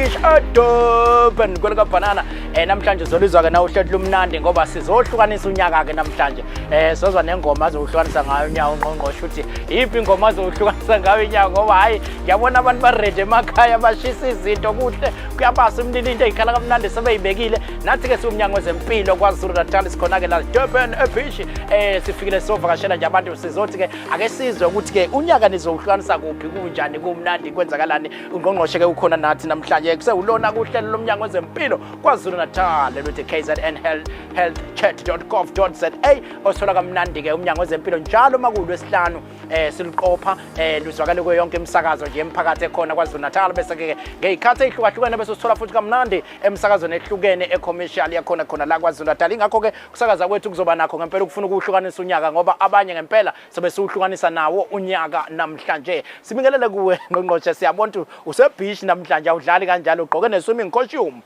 eBeach eDurban kwelika banana. Namhlanje uzolizwa ke na uhlelo lumnandi ngoba sizohlukanisa unyaka ke namhlanje. Sozwa nengoma azohlukanisa ngayo unyaka ungqongqoshe ukuthi iphi ingoma azohlukanisa ngayo unyaka, ngoba hayi, ngiyabona abantu ba ready emakhaya, bashisa izinto kuhle, kuyabasa umlilo, into eyikhala kamnandi sebeyibekile. Nathi ke siwumnyango wezempilo KwaZulu Natal sikhona ke la Durban eBeach. Sifikile sovakashela nje abantu, sizothi ke ake sizwe ukuthi ke unyaka nizowuhlukanisa kuphi, kunjani, kumnandi, kwenzakalani. Ungqongqoshe ke ukhona nathi namhlanje, kusewulona kuhlelo lomnyango wezempilo KwaZulu Natal luthi KZN Health healthchat.gov.za, osithola kamnandi ke umnyango wezempilo njalo makulwesihlanu siluqopha, luzwakale kuyo yonke imisakazo nje emphakathi ekhona KwaZulu Natal, bese ke ngey'khathi ey'hlukahlukene bese sithola futhi kamnandi emsakazweni ehlukene e-commercial yakhona khona la KwaZulu Natal. Ingakho ke kusakaza kwethu kuzoba nakho ngempela ukufuna ukuwuhlukanisa unyaka, ngoba abanye ngempela sobe siwuhlukanisa nawo unyaka namhlanje. Sibingelele kuwe, ngqongqoshe. Siyabona ukuthi use-beach namhlanje, awudlali kanjalo, ugqoke ne-swimming costume.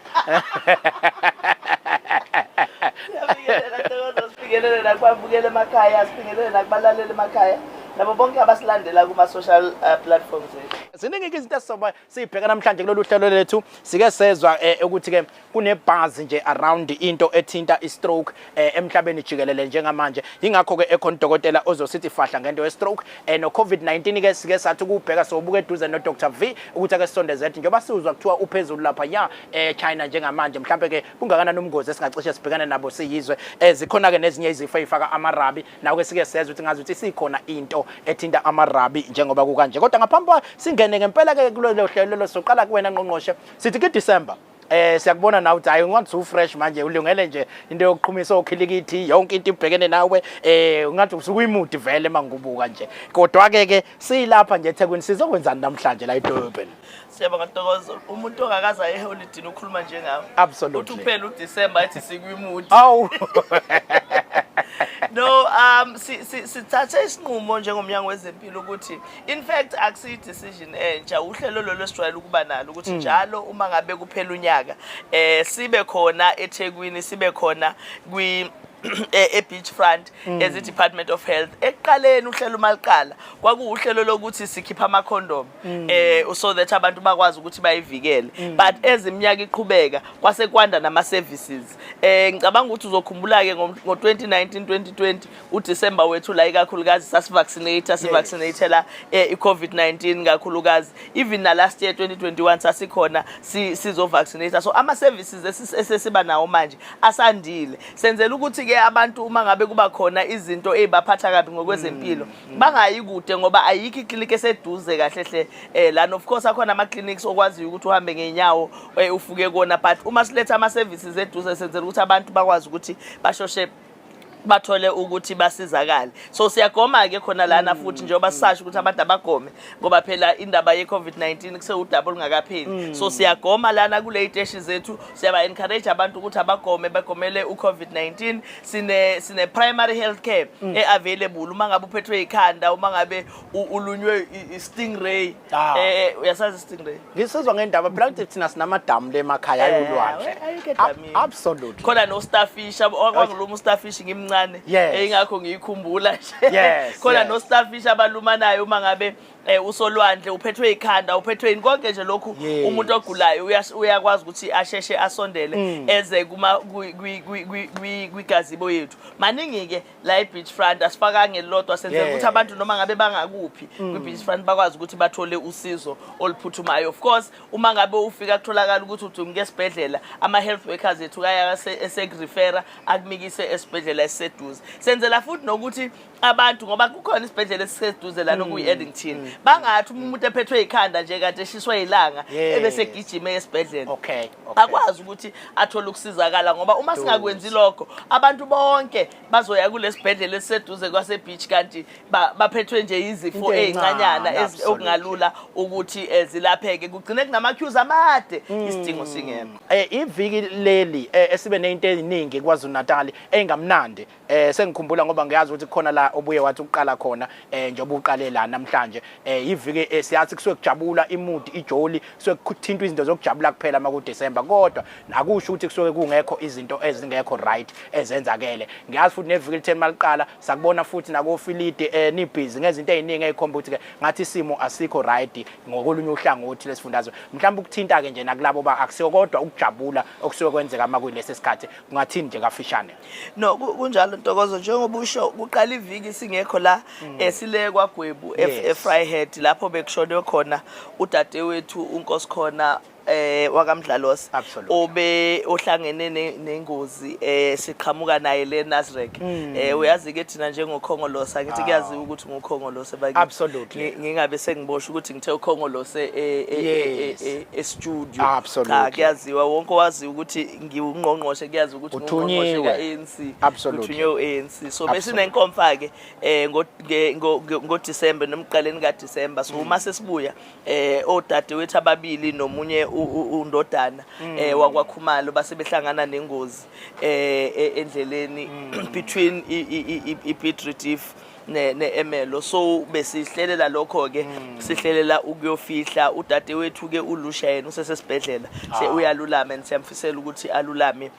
Siyabingelela, Ntokozo, sibingelele nakubabukela emakhaya, sibingelele nakubalaleli emakhaya, nabo bonke abasilandela kuma-social platforms ethu. Ziningi izinto esizoba siyibheka namhlanje kulolu hlelo lethu. Sike sezwa ukuthi-ke kune-buzz nje around into ethinta i-stroke emhlabeni jikelele njengamanje. Yingakho-ke ekhona udokotela ozosithi fahla ngento ye-stroke, no-COVID-19 ke sike sathi ukubheka, sobuka eduze no-Dr V ukuthi ake sisondeze ethi njengoba sizwa kuthiwa uphezulu lapha ya China njengamanje, mhlampe ke kungakanani umngozi esingacishe sibhekane nabo siyizwe. Zikhona-ke nezinye izifo ey'faka amarabi, nawe sike sezwe ukuthi ngazi ukuthi isikhona into ethinta amarabi njengoba kukanje. Kodwa ngaphambi kwa singene ngempela ke kulelo hlelo lelo, soqala kuwena, ngqongqoshe, sithi ke December siyakubona nawe ukuthi hayi, ungathi u-fresh manje, ulungele nje into yokuqhumisa okhilikithi, yonke into ibhekene nawe, ungathi usukuyi-mood vele mangubuka nje. Kodwa ke ke silapha nje eThekwini, sizokwenzani namhlanje la eDurban? Siyabonga, Ntokozo. Umuntu ongakaze aye eholidini ukhuluma njengawe. Absolutely. Uthi uphela uDecember ethi sikwi-mood. Awu. No, sithathe isinqumo njengomnyango wezempilo ukuthi, in fact, akusiyi decision entsha, uhlelo lolu esijwayele ukuba nalo ukuthi njalo uma ngabe kuphela unyaka sibe khona eThekwini, sibe khona kwi e-beach front as i-Department of Health. Ekuqaleni uhlelo uma liqala kwakuwuhlelo lokuthi sikhipha ama-condom so that abantu bakwazi ukuthi bayivikele, but eziminyaka iqhubeka kwase kwanda nama-services. Ngicabanga ukuthi uzokhumbula ke ngo-2019 2020 uDecember wethu la ikakhulukazi sasivaccinate, sivaccinatela i-COVID-19 kakhulukazi. Even na last year 2021 sasikhona sizovaccinate. So ama services esesiba nawo manje asandile, senzela ukuthi ke abantu uma ngabe kuba khona izinto ezibaphatha kabi ngokwezempilo bangayi kude, ngoba ayikho iklinikhi eseduze kahle hle lana. Of course akhona ama clinics okwaziyo ukuthi uhambe ngenyawo ufuke kona, but uma siletha ama services eduze senzela ukuthi abantu bakwazi ukuthi bashoshe bathole ukuthi basizakale. So siyagoma ke khona lana futhi, njengoba sisasho ukuthi abantu abagome, ngoba phela indaba ye-COVID-19 kusewudaba olungakapheli. So siyagoma lana kule iteshi zethu, siyaba encourage abantu ukuthi abagome, bagomele u-COVID-19. Sine primary health care e-available uma ngabe uphethwe ikhanda, uma ngabe ulunywe i-stingray. Uyasazi i-stingray? Ngisizwa ngendaba phela ukuthi thina sinamadamu le emakhaya ayulwandle. Ayikho edamini. Absolutely. Khona no-starfish, okwangiluma u-starfish ngimncane. Ingakho ngiyikhumbula nje. Khona no-starfish abalumanayo uma ngabe usolwandle, uphethwe ikhanda, uphethwe yini, konke nje lokhu. Umuntu ogulayo uyakwazi ukuthi asheshe asondele eze kuma kwigazebo yethu. Maningi-ke la e-beach front, asifakanga elilodwa, senzela ukuthi abantu noma ngabe bangakuphi kwi-beach front bakwazi ukuthi bathole usizo oluphuthumayo. Of course uma ngabe ufika kutholakala ukuthi udumuke esibhedlela, ama-health workers ethu kaya esekurefera akumikise esibhedlela esiseduze. Senzela futhi nokuthi abantu, ngoba kukhona isibhedlela esiseduze lana okuyi-Addington, bangathi uma umuntu ephethwe ikhanda nje kanti eshiswe ilanga ebese egijime esibhedlela, akwazi ukuthi athole ukusizakala, ngoba uma singakwenzi lokho abantu bonke bazoya kulesibhedlela esiseduze kwase-beach kanti baphethwe nje izifo Into ey'ncanyana encane, absolutely. okungalula ukuthi zilapheke, kugcine kunama-queues amade isidingo singekho. Iviki leli esibe nezinto eziningi KwaZulu Natal engamnandi. Sengikhumbula ngoba ngiyazi ukuthi khona la obuye wathi uqala khona, njengoba uqale la namhlanje. Iviki siyathi kusuke kujabula i-mood, ijoli, kusuke kuthintwa izinto zokujabula kuphela uma kuDecember, kodwa akusho ukuthi kusuke kungekho izinto ezingekho right ezenzakele. Ngiyazi futhi neviki litheni maliqala sakubona futhi nakofilidi nibhizi ngezinto ey'ningi ey'khomba ukuthi-ke ngathi isimo asikho right ngokolunye uhlangothi lesifundazwe. Mhlawumbe ukuthinta-ke nje nakulabo ba akusiko kodwa ukujabula okusuke kwenzeka uma kuyilesi sikhathi, kungathini nje kafishane? No, kunjalo Ntokozo, njengoba usho kuqala iviki singekho la esile kwaGwebu eVryheid lapho bekushonwe khona udadewethu uNkosikhona wakaMdlalose obe ohlangene nengozi siqhamuka naye le Nasrec. Uyazi ke thina njengokhongolose angithi kuyaziwa ukuthi ngukhongolose bakithi. Ngingabe sengiboshwa ukuthi ngithe ukhongolose e studio. Cha, kuyaziwa wonke owaziyo ukuthi ngiwungqongqoshe, kuyaziwa ukuthi ngungqongqoshe ka-ANC, uthunywe u-ANC. So besinenkomfa ke ngo December nomqaleni kaDecember. So uma sesibuya odadewethu ababili nomunye undodana wakwaKhumalo base behlangana nengozi endleleni between i-Piet Retief ne-Emelo. So besihlelela lokho ke, sihlelela ukuyofihla udadewethu ke uLusha, yena usesesibhedlela, uyalulama and siyamfisela ukuthi alulame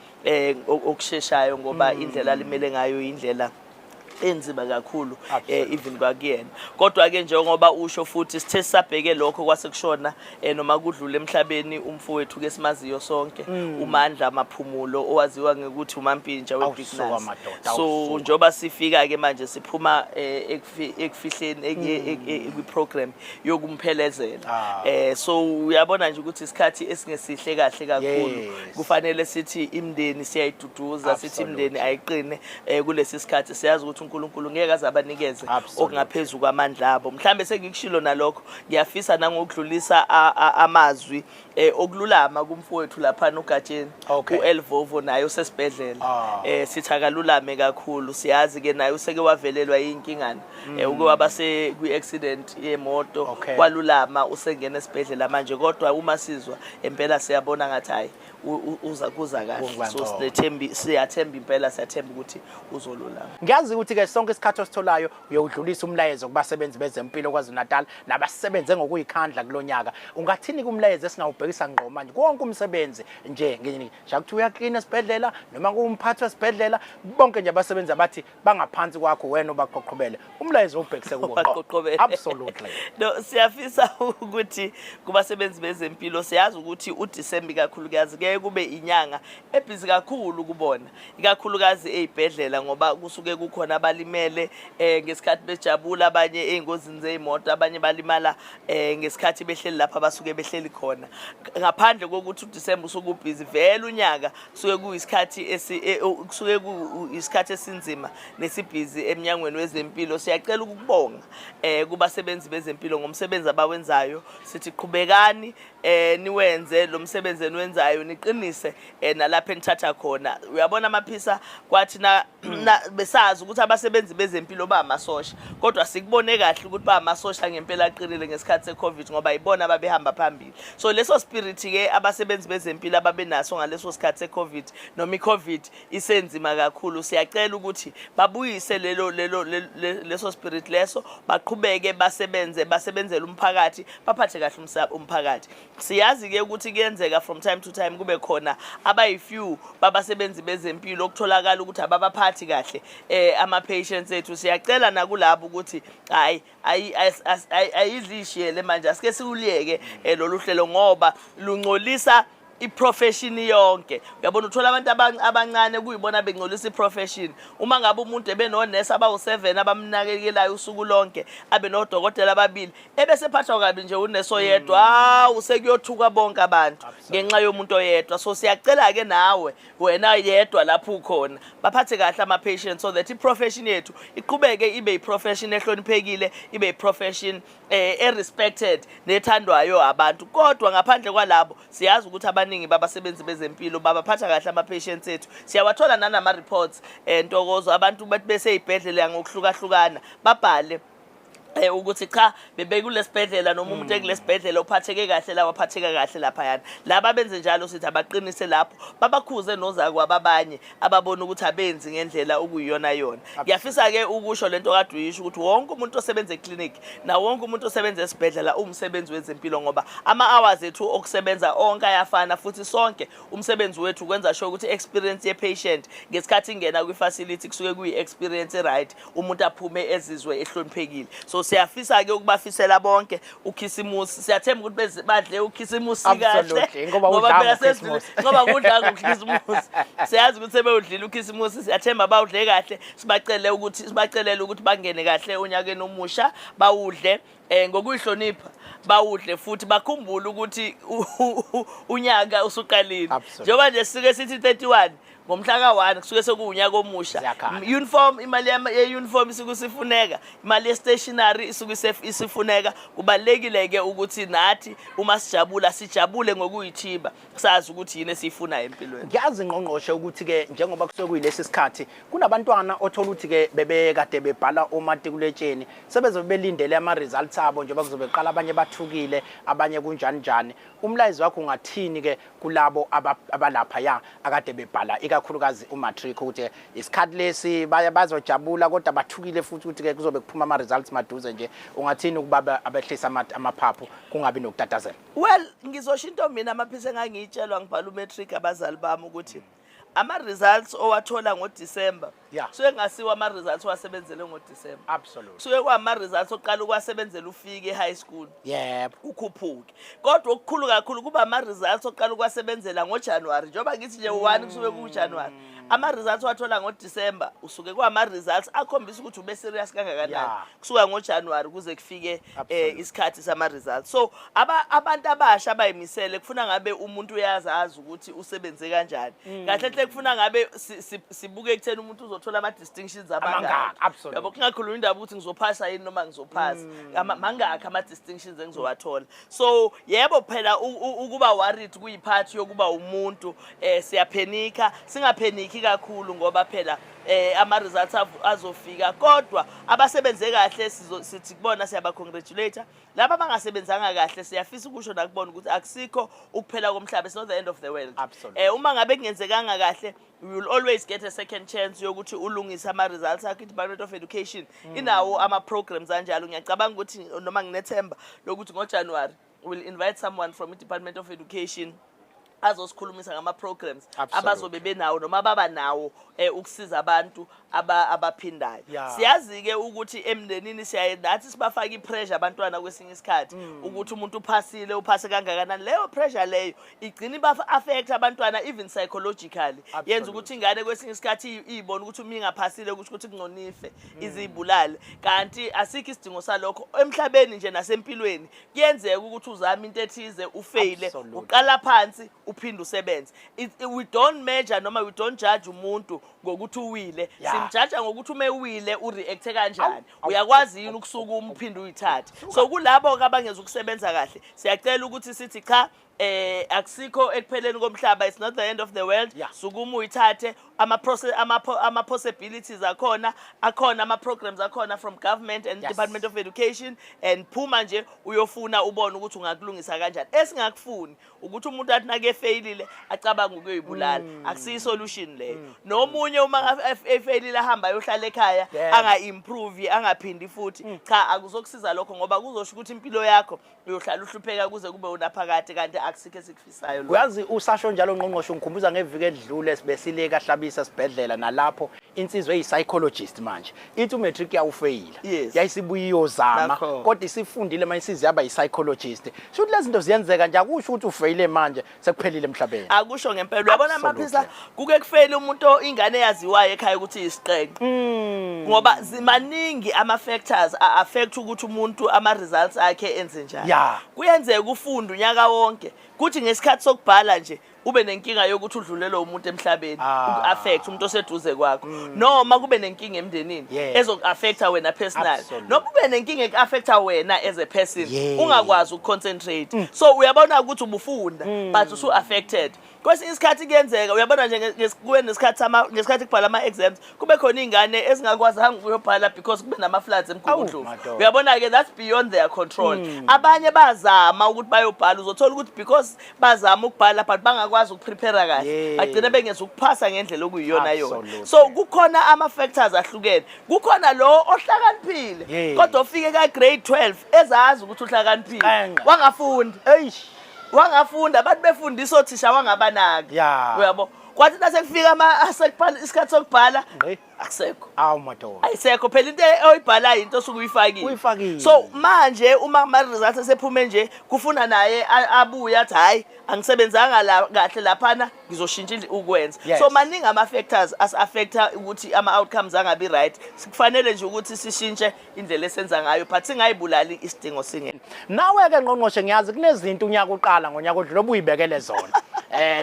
okusheshayo ngoba indlela alimele ngayo indlela enzima kakhulu even kwakuyena. Kodwa ke njengoba usho futhi sithe sisabheke lokho kwase kushona noma kudlule emhlabeni umfowethu ke simaziyo sonke, uMandla Maphumulo owaziwa ngekuthi uMampintsha we-Big Awusuka Nuz. madoda, So awusuka. njengoba sifika ke manje siphuma ekufihleni kwi-program yokumphelezela. So uyabona nje ukuthi isikhathi esingesihle kahle kakhulu. Kufanele sithi imndeni siyayiduduza, sithi imndeni ayiqine kulesi sikhathi. Siyazi ukuthi uNkulunkulu ngeke aze abanikeze okungaphezulu kwamandla abo. Mhlambe sengikushilo nalokho, ngiyafisa nangokudlulisa amazwi okululama kumfowethu lapha noGatsheni, uElvovo, naye usesibhedlela. Sithi akalulame kakhulu. Siyazi ke naye useke wavelelwa inkingana, uke waba se kwi accident yemoto, kwalulama, usengena esibhedlela manje. Kodwa uma sizwa empela siyabona ngathi hayi, uza kuza kahle. Kuza So ngcono. sinethembi, siyathemba impela, siyathemba ukuthi uzolulama. Ngiyazi ukuthi ke sonke isikhathi ositholayo uyowudlulisa umlayezo kubasebenzi bezempilo KwaZulu Natal nabasebenze ngokuyikhandla kulonyaka. Ungathini kumlayezo esingawubhekisa ngqo manje konke umsebenzi nje nje ukuthi uyaklina esibhedlela noma kumphathi wesibhedlela, bonke nje abasebenzi abathi bangaphansi kwakho wena obaqoqobele, umlayezo ubhekise kubo ngqo? Ubaqoqobele. Absolutely. No, siyafisa ukuthi kubasebenzi bezempilo, siyazi ukuthi uDisemba ikakhulukazi kuye kube inyanga ebhizi kakhulu kubona, ikakhulukazi ey'bhedlela, ngoba kusuke kukhona abalimele ngesikhathi bejabula, abanye ey'ngozini zey'moto, abanye balimala ngesikhathi behleli lapha abasuke behleli khona. Ngaphandle kokuthi uDisemba usuke ubhizi vele, unyaka kusuke kuyisikhathi kusuke kuyisikhathi esinzima nesibhizi eminyangweni wezempilo. Siyacela ukubonga kubasebenzi bezempilo ngomsebenzi abawenzayo. Sithi qhubekani niwenze lo msebenzi eniwenzayo, niqinise nalapho enithatha khona. Uyabona amaphisa kwathi na besazi ukuthi abasebenzi bezempilo bamasosha, kodwa sikubone kahle ukuthi bamasosha ngempela aqinile ngesikhathi seCovid, ngoba ibona ababehamba phambili. So leso spirit ke abasebenzi bezempilo ababenaso ngaleso sikhathi seCovid, noma iCovid isenzima kakhulu, siyacela ukuthi babuyise lelo lelo leso spirit leso, baqhubeke basebenze, basebenzele umphakathi, baphathe kahle umphakathi. Siyazi ke ukuthi kuyenzeka from time to time kube khona abayi-few babasebenzi bezempilo okutholakala ukuthi ababaphathi kahle ama patients ethu. Siyacela nakulabo ukuthi hayi, ayidlishiyele manje, asike siwuliyeke lolu hlelo ngoba lungcolisa i-profession yonke. Uyabona, uthola abantu abancane kuyibona bengcolisa i-profession. Uma ngabe umuntu ebenonesi abawu-7 abamnakekelayo usuku lonke, abe nodokotela ababili, ebese ephathwa kabi nje unesi oyedwa, hawu, sekuyothuka bonke abantu ngenxa yomuntu oyedwa. So siyacela-ke nawe wena yedwa lapho ukhona, baphathe kahle ama-patients so that i-profession yethu iqhubeke ibe i-profession ehloniphekile, ibe i-profession e-respected nethandwayo abantu. Kodwa ngaphandle kwalabo, siyazi ukuthi abaningi babasebenzi bezempilo babaphatha kahle ama-patients ethu. Siyawathola nanama-reports, Ntokozo, abantu bathi besey'bhedlela ngokuhlukahlukana babhale Ukuthi cha, bebekulesibhedlela noma umuntu ekulesibhedlela uphatheke kahle la, waphatheka kahle laphayana. Laba benze njalo, sithi abaqinise lapho, babakhuze nozakwabo abanye ababona ukuthi abenzi ngendlela okuyiyona yona. Ngiyafisa-ke ukusho lento kade uyisho ukuthi wonke umuntu osebenza eklinikhi na wonke umuntu osebenza esibhedlela uwumsebenzi wezempilo, ngoba ama-hours ethu okusebenza onke ayafana, futhi sonke umsebenzi wethu ukwenza sure ukuthi i-experience ye-patient ngesikhathi ingena kwi-facility kusuke kuyi-experience e-right, umuntu aphume ezizwe ehloniphekile. So siyafisa-ke ukubafisela bonke ukhisimusi. Siyathemba ukuthi badle ukhisimusi kahle. Absolutely, ngoba udla phela ngoKhisimusi. Ngoba kudla ngokhisimusi. Siyazi ukuthi sebewudlile ukhisimusi, siyathemba bawudle kahle. Sibacele ukuthi, sibacelele ukuthi bangene kahle onyakeni omusha, bawudle ngokuyihlonipha, bawudle futhi bakhumbule ukuthi unyaka usuqalile. Njengoba nje sike sithi 31, ngomhla ka-1 kusuke sekuwunyaka omusha. Ziyakhala. Uniform, imali ye-uniform isuke isifuneka, imali ye-stationery isuke isifuneka. Kubalulekile-ke ukuthi nathi uma sijabula, sijabule ngokuyithiba, sazi ukuthi yini esiyifunayo empilweni. Ngiyazi, ngqongqoshe, ukuthi-ke njengoba kusuke kuyilesi sikhathi kunabantwana othola ukuthi-ke bebekade bebhala omatikuletsheni, sebezobe belindele ama-results abo njengoba kuzobe kuqala. Abanye bathukile, abanye kunjani njani. Umlayezo wakho ungathini-ke kulabo abalaphaya akade bebhala, ikakhulukazi umatric, ukuthi isikhathi lesi bazojabula kodwa bathukile futhi ukuthi-ke kuzobe kuphuma ama-results maduze nje? Ungathini ukuba abehlisa amaphaphu, kungabi nokutatazela? Well, ngizosho into mina amaphisi engangiyitshelwa ngibhala umatric abazali bami, ukuthi ama-results owathola ngoDisemba kusuke kungasiwo ama-results owasebenzele ngoDisemba. Kusuke kwama-results oqala ukuwasebenzela ufike e-high school, ukhuphuke. Kodwa okukhulu kakhulu kuba ama-results oqala ukuwasebenzela ngoJanuwari. Njengoba ngithi nje u-1 kusuke kuwuJanuwari, ama-results owathola ngoDisemba usuke kwama-results akhombisa ukuthi ube serious kangakanani kusuka ngoJanuwari kuze kufike isikhathi sama-results. So abantu abasha abayimisele, kufuna ngabe umuntu uyazazi ukuthi usebenze kanjani kahle hle. Kufuna ngabe sibuke ekutheni umuntu uzothola ama-distinctions amangaka, amangaki. Absolutely. Yabo, kungakhuluma indaba ukuthi ngizophasa yini noma ngizophasa. Mangakhi ama-distinctions engizowathola? So yebo phela, ukuba worried kuyiphathi yokuba umuntu. Siyapanika, singapaniki kakhulu ngoba phela ama-results azofika. Kodwa abasebenze kahle sithi kubona siyaba-congratulate. Laba abangasebenzanga kahle, siyafisa ukusho nakubona ukuthi akusikho ukuphela komhlaba. It's not the end of the world. Uma ngabe kungenzekanga kahle, you will always get a second chance yokuthi ulungise ama-results akho. I-Department of Education inawo ama-programs anjalo. Ngiyacabanga ukuthi, noma nginethemba lokuthi ngoJanuwari we'll invite someone from i-Department of Education azosikhulumisa ngama-programs abazobe benawo noma baba nawo ukusiza abantu abaphindayo. Siyazi-ke ukuthi emndenini siyaye nathi sibafake i-pressure abantwana kwesinye isikhathi, ukuthi umuntu uphasile, uphase kangakanani. Leyo pressure leyo igcina iba-affect abantwana even psychologically, yenza ukuthi ingane kwesinye isikhathi iyibone ukuthi uma ingaphasile kusho ukuthi kungcono ife, iziyibulale, kanti asikho isidingo salokho emhlabeni nje nasempilweni. Kuyenzeka ukuthi uzame into ethize, ufeyile, uqala phansi, uphinde usebenze. We don't measure noma we don't judge umuntu ngokuthi uwile. Simjaja ngokuthi uma ewile ureacte kanjani, Awu, awu, uyakwazi yini awu, ukusukuma uphinde uyithathe. So kulabo abangeza ukusebenza kahle, siyacela ukuthi sithi cha, akusikho ekupheleni komhlaba. It's not the end of the world. Sukuma uyithathe. Ama process, ama possibilities akhona, akhona ama programs akhona from government and Department of Education, and phuma nje uyofuna, ubone ukuthi ungakulungisa kanjani. Esingakufuni ukuthi umuntu athi nake efeyilile acabanga ukuyibulala. Akusiyo solution leyo. Nomunye uma efeyilile ahamba ayohlala ekhaya, anga-improve, angaphindi futhi. Cha, akuzokusiza lokho, ngoba kuzosho ukuthi impilo yakho uyohlala uhlupheka kuze kube unaphakade, kanti akusikho esikufisayo lokho. Uyazi, usasho njalo, ngqongqoshe, ungikhumbuza ngeviki edlule besile kaHlabisa sibhedlela, nalapho insizwa eyi-psychologist manje ithi umatric yawufeyila, yayisibuye iyozama, kodwa isifundile manje, isize yaba yi-psychologist. Sho ukuthi lezi zinto ziyenzeka nje, akusho ukuthi ufeyile manje sekuphelile emhlabeni. Akusho ngempela. Uyabona, Maphisa, kuke kufeyile umuntu ingane eyaziwayo ekhaya ukuthi iyisiqenqe, ngoba zimaningi ama-factors a-affect ukuthi umuntu ama-results akhe enze njani. Kuyenzeka ufunda unyaka wonke, kuthi ngesikhathi sokubhala nje ube nenkinga yokuthi udlulelwe umuntu emhlabeni, uku-affect umuntu oseduze kwakho, noma kube nenkinga emndenini ezoku-affecta wena personally, noma ube nenkinga eku-affecta wena as a person, ungakwazi ukuconcentrate. So uyabona ukuthi ubufunda but usu-affected. Kwesinye isikhathi kuyenzeka, uyabona nje, kube nesikhathi ngesikhathi kubhala ama-exams, kube khona iy'ngane ezingakwazanga ukuyobhala because kube nama-floods eMgungundlovu. Madoda. Uyabona-ke, that's beyond their control. Abanye bazama ukuthi bayobhala, uzothola ukuthi because bazama ukubhala but bangakwazi ukuprepare kahle, bagcine bengeza ukuphasa ngendlela okuyiyona yona. So kukhona ama-factors ahlukene. Kukhona lo ohlakaniphile kodwa ofike ka-grade 12 ezazi ukuthi uhlakaniphile, Qenqe. wangafundi, Eish. wangafunda, abantu befundisa othisha wangabanaki. Uyabo, kwathi nasekufika sekubhala isikhathi sokubhala, Ngqi. akusekho. Awu madoda. Ayisekho phela into oyibhalayo, into osuke uyifakile. Uyifakile. So manje uma ama-results esephume nje, kufuna naye abuye athi, "Hhayi, angisebenzanga la kahle laphana, ngizoshintsha ukwenza." So maningi ama-factors as-affecta ukuthi ama-outcomes angabi right. Kufanele nje ukuthi sishintshe indlela esenza ngayo, but singayibulali isidingo singene. Nawe-ke ngqongqoshe, ngiyazi kunezinto unyaka uqala ngonyaka odlule obuyibekele zona.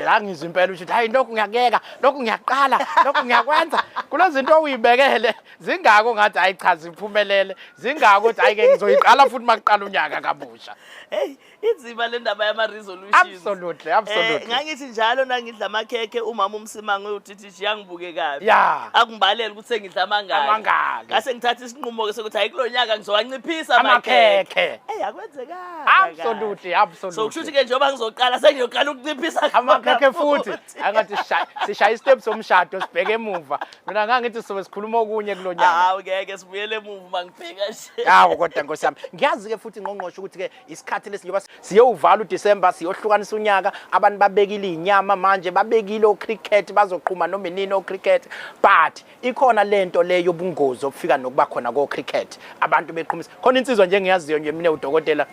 La ngizwa impela ukuthi hayi, lokhu ngiyakuyeka, lokhu ngiyaqala, lokhu ngiyakwenza. Kulezinto oyibekele zingako ngathi hayi cha, ziphumelele, zingako ukuthi hayi ke ngizoyiqala futhi makuqala unyaka kabusha? Hey, inzima le ndaba yama-resolutions. Absolutely, absolutely. Ngangithi njalo nangidla amakhekhe, umama uMsimango uyothi yangibuke kabi, akungibalele ukuthi sengidla amangaki. Amangaki. Ngase ngithatha isinqumo-ke sokuthi hayi, kulo nyaka ngizowanciphisa. Amakhekhe. Eyi, akwenzekanga. Absolutely. So kusho ukuthi-ke njengoba ngizoqala, sengiyoqala ukunciphisa amakhekhe futhi. Futhi. Angathi sishaya istep somshado sibheke emuva. Mina ngangithi sobe sikhuluma okunye kulo nyaka. Hawu, ngeke sibuyele emuva uma ngibheka nje. Hawu, kodwa nkosi yami, ngiyazi-ke futhi ngqongqoshe ukuthi-ke isikhathi lesi njengoba siyowuvala uDisemba, siyohlukanisa unyaka, abantu babekile iy'nyama manje, babekile o-cricket, bazoqhuma noma inini o-cricket, but ikhona lento le yobungozi obufika nokuba khona ko-cricket, abantu beqhumisa khona. Insizwa nje engiyaziyo nje mina, udokotela,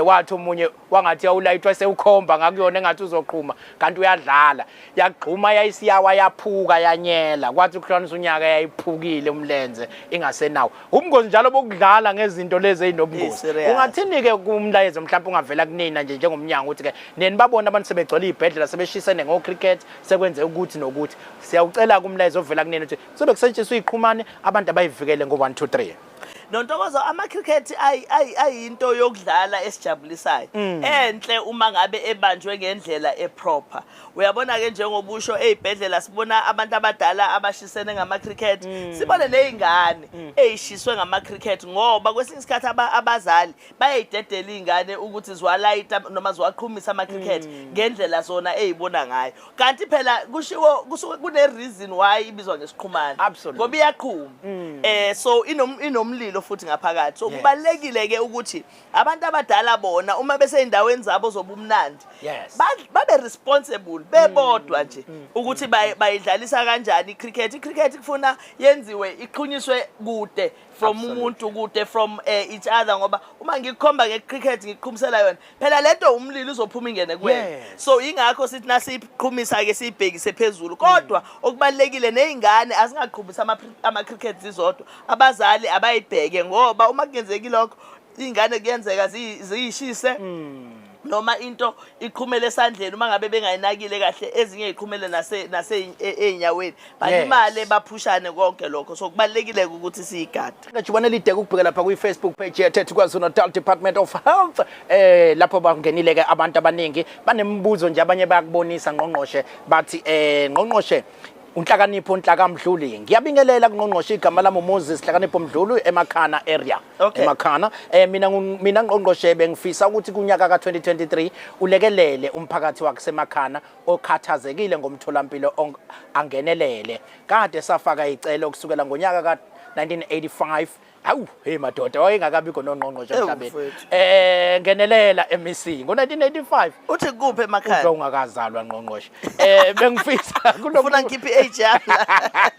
wathi omunye wangathi yawulayithwa sewukhomba ngakuyona engathi uzoqhuma, kanti uyadlala, yagxuma, yayisiyawa, yaphuka, yanyela. Kwathi ukuhlukanisa unyaka yayiphukile umlenze, ingasenawo. Ubungozi njalo bokudlala ngezinto lezi ey'nobungozi. Serious. Ungathini-ke kumlayezo mhlawumpe ungavela kunina nje njengomnyango, ukuthi-ke neni babona abantu sebegcwele iy'bhedlela, sebeshisene ngo-cricket, sekwenze ukuthi nokuthi? Siyawucela kumlayezo ovela kunina ukuthi kuzobe kusetshenziswa iy'qhumane, abantu abayivikele ngo-1 2 3. Nontokozo, ama-cricket ayinto yokudlala esijabulisayo, enhle uma ngabe ebanjwe ngendlela eproper. Uyabona-ke, njengoba usho, ey'bhedlela sibona abantu abadala abashisene ngama-cricket, sibone ney'ngane ey'shiswe ngama-cricket, ngoba kwesinye isikhathi abazali bayayidedela iy'ngane ukuthi ziwalayita noma ziwaqhumisa ama-cricket ngendlela zona ey'bona ngayo, kanti phela kushiwo kusuke kune-reason why ibizwa ngesiqhumane. Ngoba iyaqhuma, so inomlilo futhi ngaphakathi, so kubalulekile ke ukuthi abantu abadala bona uma beseyindaweni zabo zobumnandi babe responsible bebodwa nje ukuthi bayidlalisa kanjani icricket. Icricket kufuna yenziwe, iqhunyiswe kude from umuntu, kude from each other, ngoba uma ngikukhomba ngecricket, ngikuqhumisela yona phela lento, umlilo uzophuma ingene kuwena. So ingakho sithi nasiyiqhumisa ke siyibhekise phezulu, kodwa okubalulekile nezingane azingaqhumisi ama-cricket zizodwa, abazali abayibheke, ngoba uma kungenzeki lokho, iy'ngane kuyenzeka ziyishise noma into iqhumele esandleni uma ngabe bengayinakile kahle, ezinye iqhumele nase ey'nyaweni, balimale, baphushane konke lokho. So kubalulekile ukuthi siyigade. Ngajubane lide ukubheka lapha kwi-Facebook page yethu, KwaZulu Natal Department of Health, lapho bangenile ke abantu abaningi, banemibuzo nje, abanye bayakubonisa ngqongqoshe, bathi ngqongqoshe uNhlakanipho Nhlaka Mdluli, ngiyabingelela kungqongqoshe, igama lami uMoses Hlakanipho Mdluli, eMakhana area. Emakhana. Mina ngqongqoshe bengifisa ukuthi kunyaka ka2023 ulekelele umphakathi wakusemakhana okhathazekile ngomtholampilo, angenelele. Kade safaka icelo kusukela ngonyaka ka1985. Hawu, hey madoda, wayengakabikho nongqongqoshe Ewu, emhlabeni. mfowethu. Ngenelela MEC ngo1985. Uthi kuphi emakhaya? Uzwa ungakazalwa ngqongqoshe. Bengifisa Ufuna ngikhiphe i-age yami la.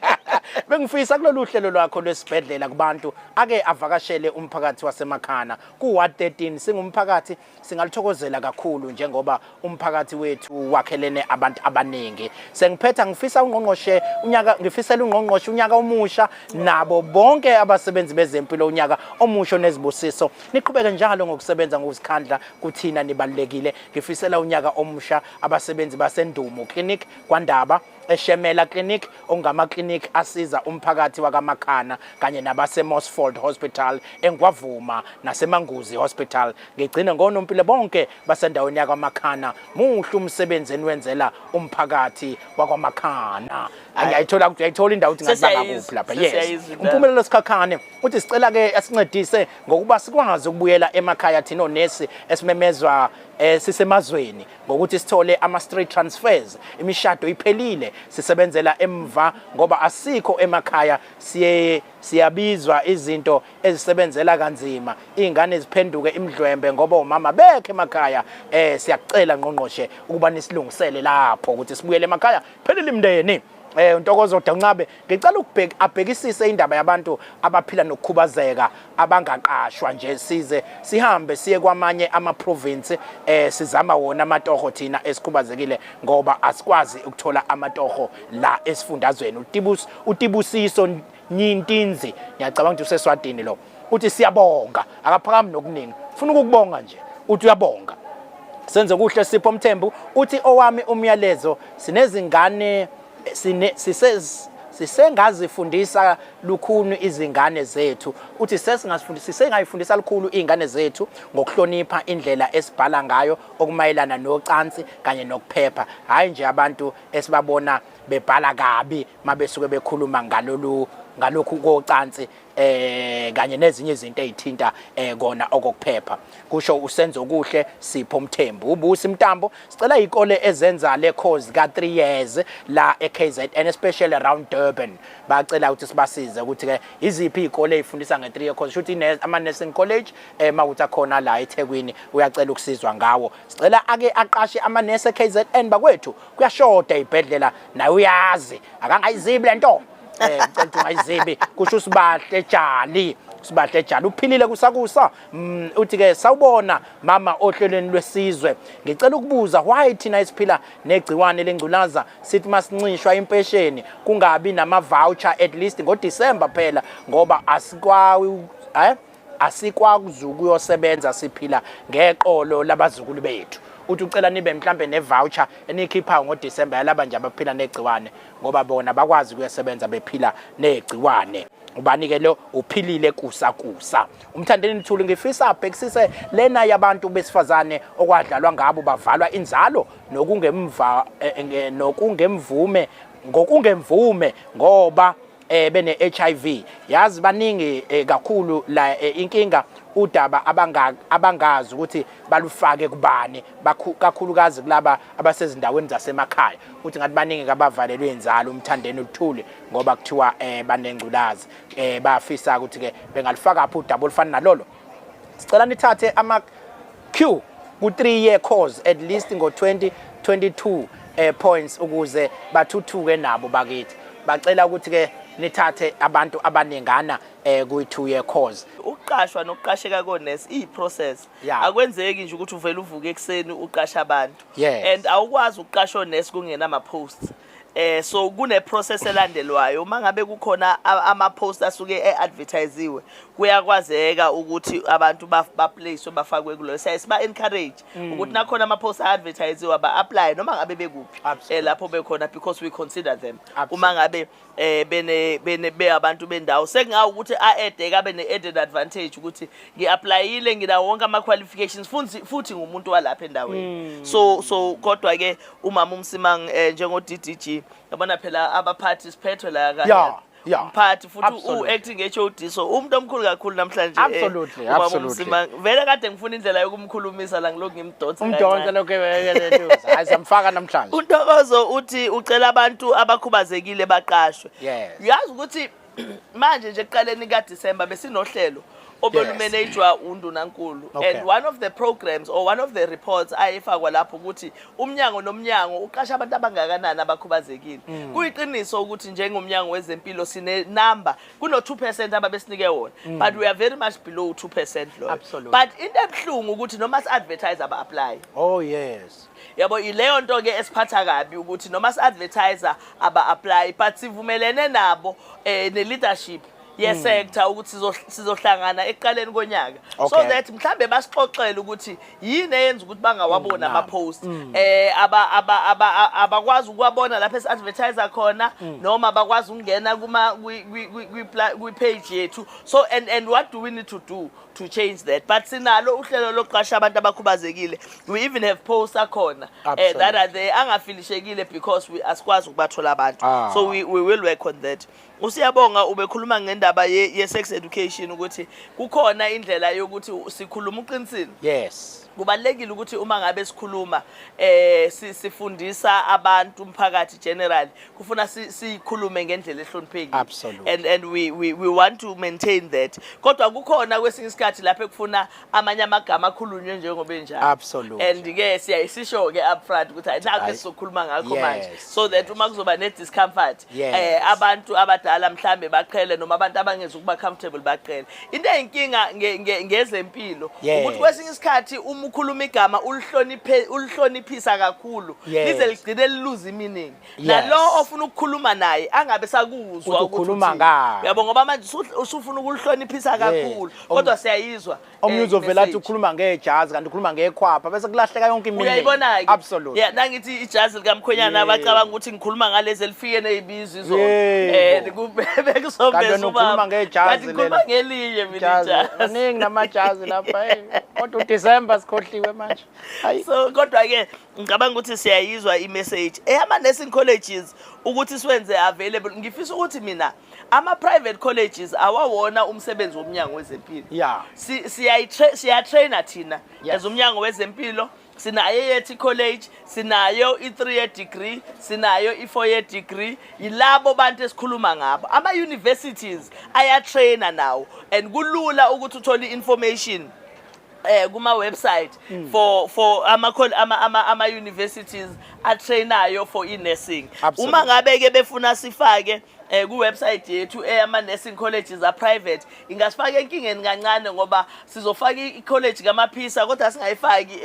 Bengifisa kulolu hlelo lwakho lwesibhedlela kubantu ake avakashele umphakathi wasemakhana ku Ward 13. Singumphakathi singalithokozela kakhulu njengoba umphakathi wethu wakhelene abantu abaningi. Sengiphetha, ngifisa ungqongqoshe unyaka, ngifisela ungqongqoshe unyaka omusha nabo bonke abasebenzi bezempilo, unyaka omusha nezibusiso. Niqhubeke njalo ngokusebenza ngokuzikhandla, kuthina nibalulekile. Ngifisela unyaka omusha abasebenzi baseNdumo Clinic kwaNdaba. eShemela Clinic, okungama clinic asiza umphakathi wakaMakhana kanye nabase-Mosfold Hospital eNgwavuma naseManguzi Hospital. Ngigcine ngonompilo bonke basendaweni yakwaMakhana. Muhle umsebenzi eniwenzela umphakathi wakwaMakhana. Angiyayithola ukuthi uyayithola indawo ukuthi ngathi bangakuphi lapha. Yes. Umpumelelo Sikhakhane uthi sicela ke asincedise ngokuba sikwazi ukubuyela emakhaya thina onesi esimemezwa sisemazweni ngokuthi sithole ama street transfers. Imishado iphelile, sisebenzela emva ngoba asikho emakhaya, siye siyabizwa izinto ezisebenzela kanzima, izingane ziphenduke imidlwembe ngoba omama bekhe emakhaya. Siyakucela ngqongqoshe ukuba nisilungisele lapho ukuthi sibuyele emakhaya, phelile imndeni. Ntokozo Dancabe, ngicela ukubheka abhekisise indaba yabantu abaphila nokukhubazeka abangaqashwa nje, size sihambe siye kwamanye ama province sizama wona amatoho thina esikhubazekile ngoba asikwazi ukuthola amatoho la esifundazweni. Utibus Utibusiso Nyintinzi, ngiyacabanga ukuthi useswatini lo, uthi siyabonga, akaphakami nokuningi, ufuna ukukubonga nje, uthi uyabonga. Senze kuhle Sipho Mthembu uthi owami umyalezo, sinezingane sine sisengazifundisa lukhulu izingane zethu, uthi sesingazifundisa, sisengayifundisa lukhulu izingane zethu ngokuhlonipha indlela esibhala ngayo okumayelana nocansi kanye nokuphepha, hayi nje abantu esibabona bebhala kabi mabesuke bekhuluma ngalolu ngalokhu kocansi kanye nezinye izinto ezithinta kona okokuphepha, kusho uSenzo Kuhle Sipho Mthembu. Ubusi Mtambo, sicela izikole ezenza le course ka 3 years la eKZN, especially around Durban. Bacela ukuthi sibasize ukuthi ke iziphi izikole ezifundisa nge 3 year course, shuthi ama nursing college mawukuthi akhona la eThekwini, uyacela ukusizwa ngawo. Sicela ake aqashe ama nurse eKZN bakwethu, kuyashoda ibhedlela, naye uyazi akangayizibi lento, ngicela ukuthi ungayizibi, kusho uSibahle Jali. Sibahle Jali uphilile kusakusa. Uthi ke sawubona mama ohlelweni lwesizwe, ngicela ukubuza why thina esiphila negciwane lengculaza sithi masincishwa impesheni kungabi nama voucher at least ngoDecember phela, ngoba asikwawi asikwazi ukuyosebenza, siphila ngeqolo labazukulu bethu. Uthi ucela nibe mhlambe ne-voucher eniyikhiphayo ngoDisemba yalaba nje abaphila negciwane, ngoba bona bakwazi ukuyosebenza bephila negciwane. Ubani-ke lo uphilile kusa kusa? Umthandeni Mthuli, ngifisa abhekisise lena yabantu besifazane okwadlalwa ngabo bavalwa inzalo nokungemva nokungemvume ngokungemvume ngoba bene HIV. Yazi baningi kakhulu la inkinga udaba abangazi ukuthi balufake kubani, kakhulukazi kulaba abasezindaweni zasemakhaya. Uthi ngathi baningi kabavalelwe inzalo umthandeni uthule ngoba kuthiwa banengculazi. Bafisa ukuthi ke bengalufaka apho udaba olufana nalolo. Sicela nithathe ama Q ku 3 year course at least ngo 2022 points ukuze bathuthuke nabo bakithi. Bacela ukuthi ke nithathe abantu abaningana kuyi 2 year course. Ukuqashwa nokuqasheka konesi iyi-process. Akwenzeki nje ukuthi uvele uvuke ekuseni uqashe abantu. And awukwazi ukuqasha onesi kungena ama-posts. So kune process elandelwayo. Uma ngabe kukhona ama posts asuke eadvertisiwe, kuyakwazeka ukuthi abantu ba place bafakwe kulo. Siyaye siba encourage ukuthi nakhona ama posts advertisiwe ba apply noma ngabe bekuphi lapho bekhona, because we consider them. Uma ngabe bene bene beabantu bendawo, sekungawu ukuthi a-add kabe ne-added advantage ukuthi ngi-applyile, nginawo wonke ama-qualifications, futhi ngumuntu walapha endaweni. So kodwa ke umama uMsimang, njengo DDG, yabona phela abaphathi siphethwe la ka umphathi futhi u-acting HOD, so umuntu omkhulu kakhulu namhlanje, ubaba uMsimang. Vele kade ngifuna indlela yokumkhulumisa la, ngilokhu ngimdonsa Umdonsa kancane. Lokho hayi, samfaka namhlanje. UNtokozo uthi ucela abantu abakhubazekile baqashwe. Uyazi ukuthi manje nje ekuqaleni kaDisemba besinohlelo obelu-manage-wa undunankulu, and one of the programs or one of the reports ayefakwa lapho ukuthi umnyango nomnyango uqasha abantu abangakanani abakhubazekile. Kuyiqiniso ukuthi njengomnyango wezempilo sine number, kuno 2% ababesinike wona, but we are very much below 2% loyo. But into ebuhlungu ukuthi noma si-advertise aba-apply. Oh yes. Yabo, ileyo nto ke esiphatha kabi ukuthi noma si-advertise aba-apply, but sivumelene nabo ne-leadership. ye-sector ukuthi sizohlangana ekuqaleni konyaka so that mhlambe basixoxele ukuthi yini eyenza ukuthi bangawaboni Nabo. ama-post, abakwazi ukuwabona lapho esi-advertise khona noma bakwazi ukungena kuma kwi-page yethu. So and what do we need to do to change that? But sinalo uhlelo lokuqasha abantu abakhubazekile. We even have posts akhona that are there angafilishekile because we asikwazi ukubathola abantu. So we will work on that. Usiyabonga ubekhuluma ngendaba ye-sex education, ukuthi kukhona indlela yokuthi sikhuluma uqinisile. Kubalulekile ukuthi uma ngabe sikhuluma, sifundisa abantu, umphakathi generally, kufuna sikhulume ngendlela ehloniphekile. And we want to maintain that, kodwa kukhona kwesinye isikhathi lapho ekufuna amanye amagama akhulunywe njengoba enjalo. And ke siyayisisho ke upfront ukuthi hayi, nakho esizokhuluma ngakho manje, so that uma kuzoba ne discomfort, abantu abadala mhlambe baqhele noma abantu abangeza ukuba comfortable baqhele. Into eyinkinga ngezempilo ukuthi kwesinye isikhathi uma ukhuluma igama ulihloniphe, ulihloniphisa kakhulu, lize ligcine liluze meaning, nalo ofuna ukukhuluma naye angabe sakuzwa Ukuthi ukuthi ukhuluma uthini. ngani. Uyabo, ngoba manje usufuna ukulihloniphisa kakhulu, kodwa siyayizwa Omunye uzovela athi i-message. Ukhuluma ngejazi kanti ukhuluma ngekhwapha, bese kulahleka yonke iminingi. Uyayibona-ke? Yeah, nangithi ijazi likamkhwenyana, abacabanga ukuthi ngikhuluma ngalezi elifike neyibizo izolo. Kanti wena ukhuluma ngejazi Kanti ngikhuluma lelo. ngelinye mina Ijazi. ijazi. Maningi namajazi lapha, hey. Kodwa uDecember sikhohliwe manje. Hayi. So kodwa ke ngicabanga ukuthi siyayizwa i-message eyama nursing colleges ukuthi siwenze available. Ngifisa ukuthi mina ama private colleges awawona umsebenzi womnyango wezempilo. Siyatraina thina as umnyango wezempilo. Sinayo eyethu college, sinayo i-3 year degree, sinayo i-4 year degree. Yilabo bantu esikhuluma ngabo. Ama-universities ayatraina nawo, and kulula ukuthi uthole i-information kuma website for ama universities atrainayo for i-nursing. Uma ngabe ke befuna sifake ku website yethu eyama nursing colleges a private, ingasifaka enkingeni kancane, ngoba sizofaka i-college kaMaphisa kodwa singayifaki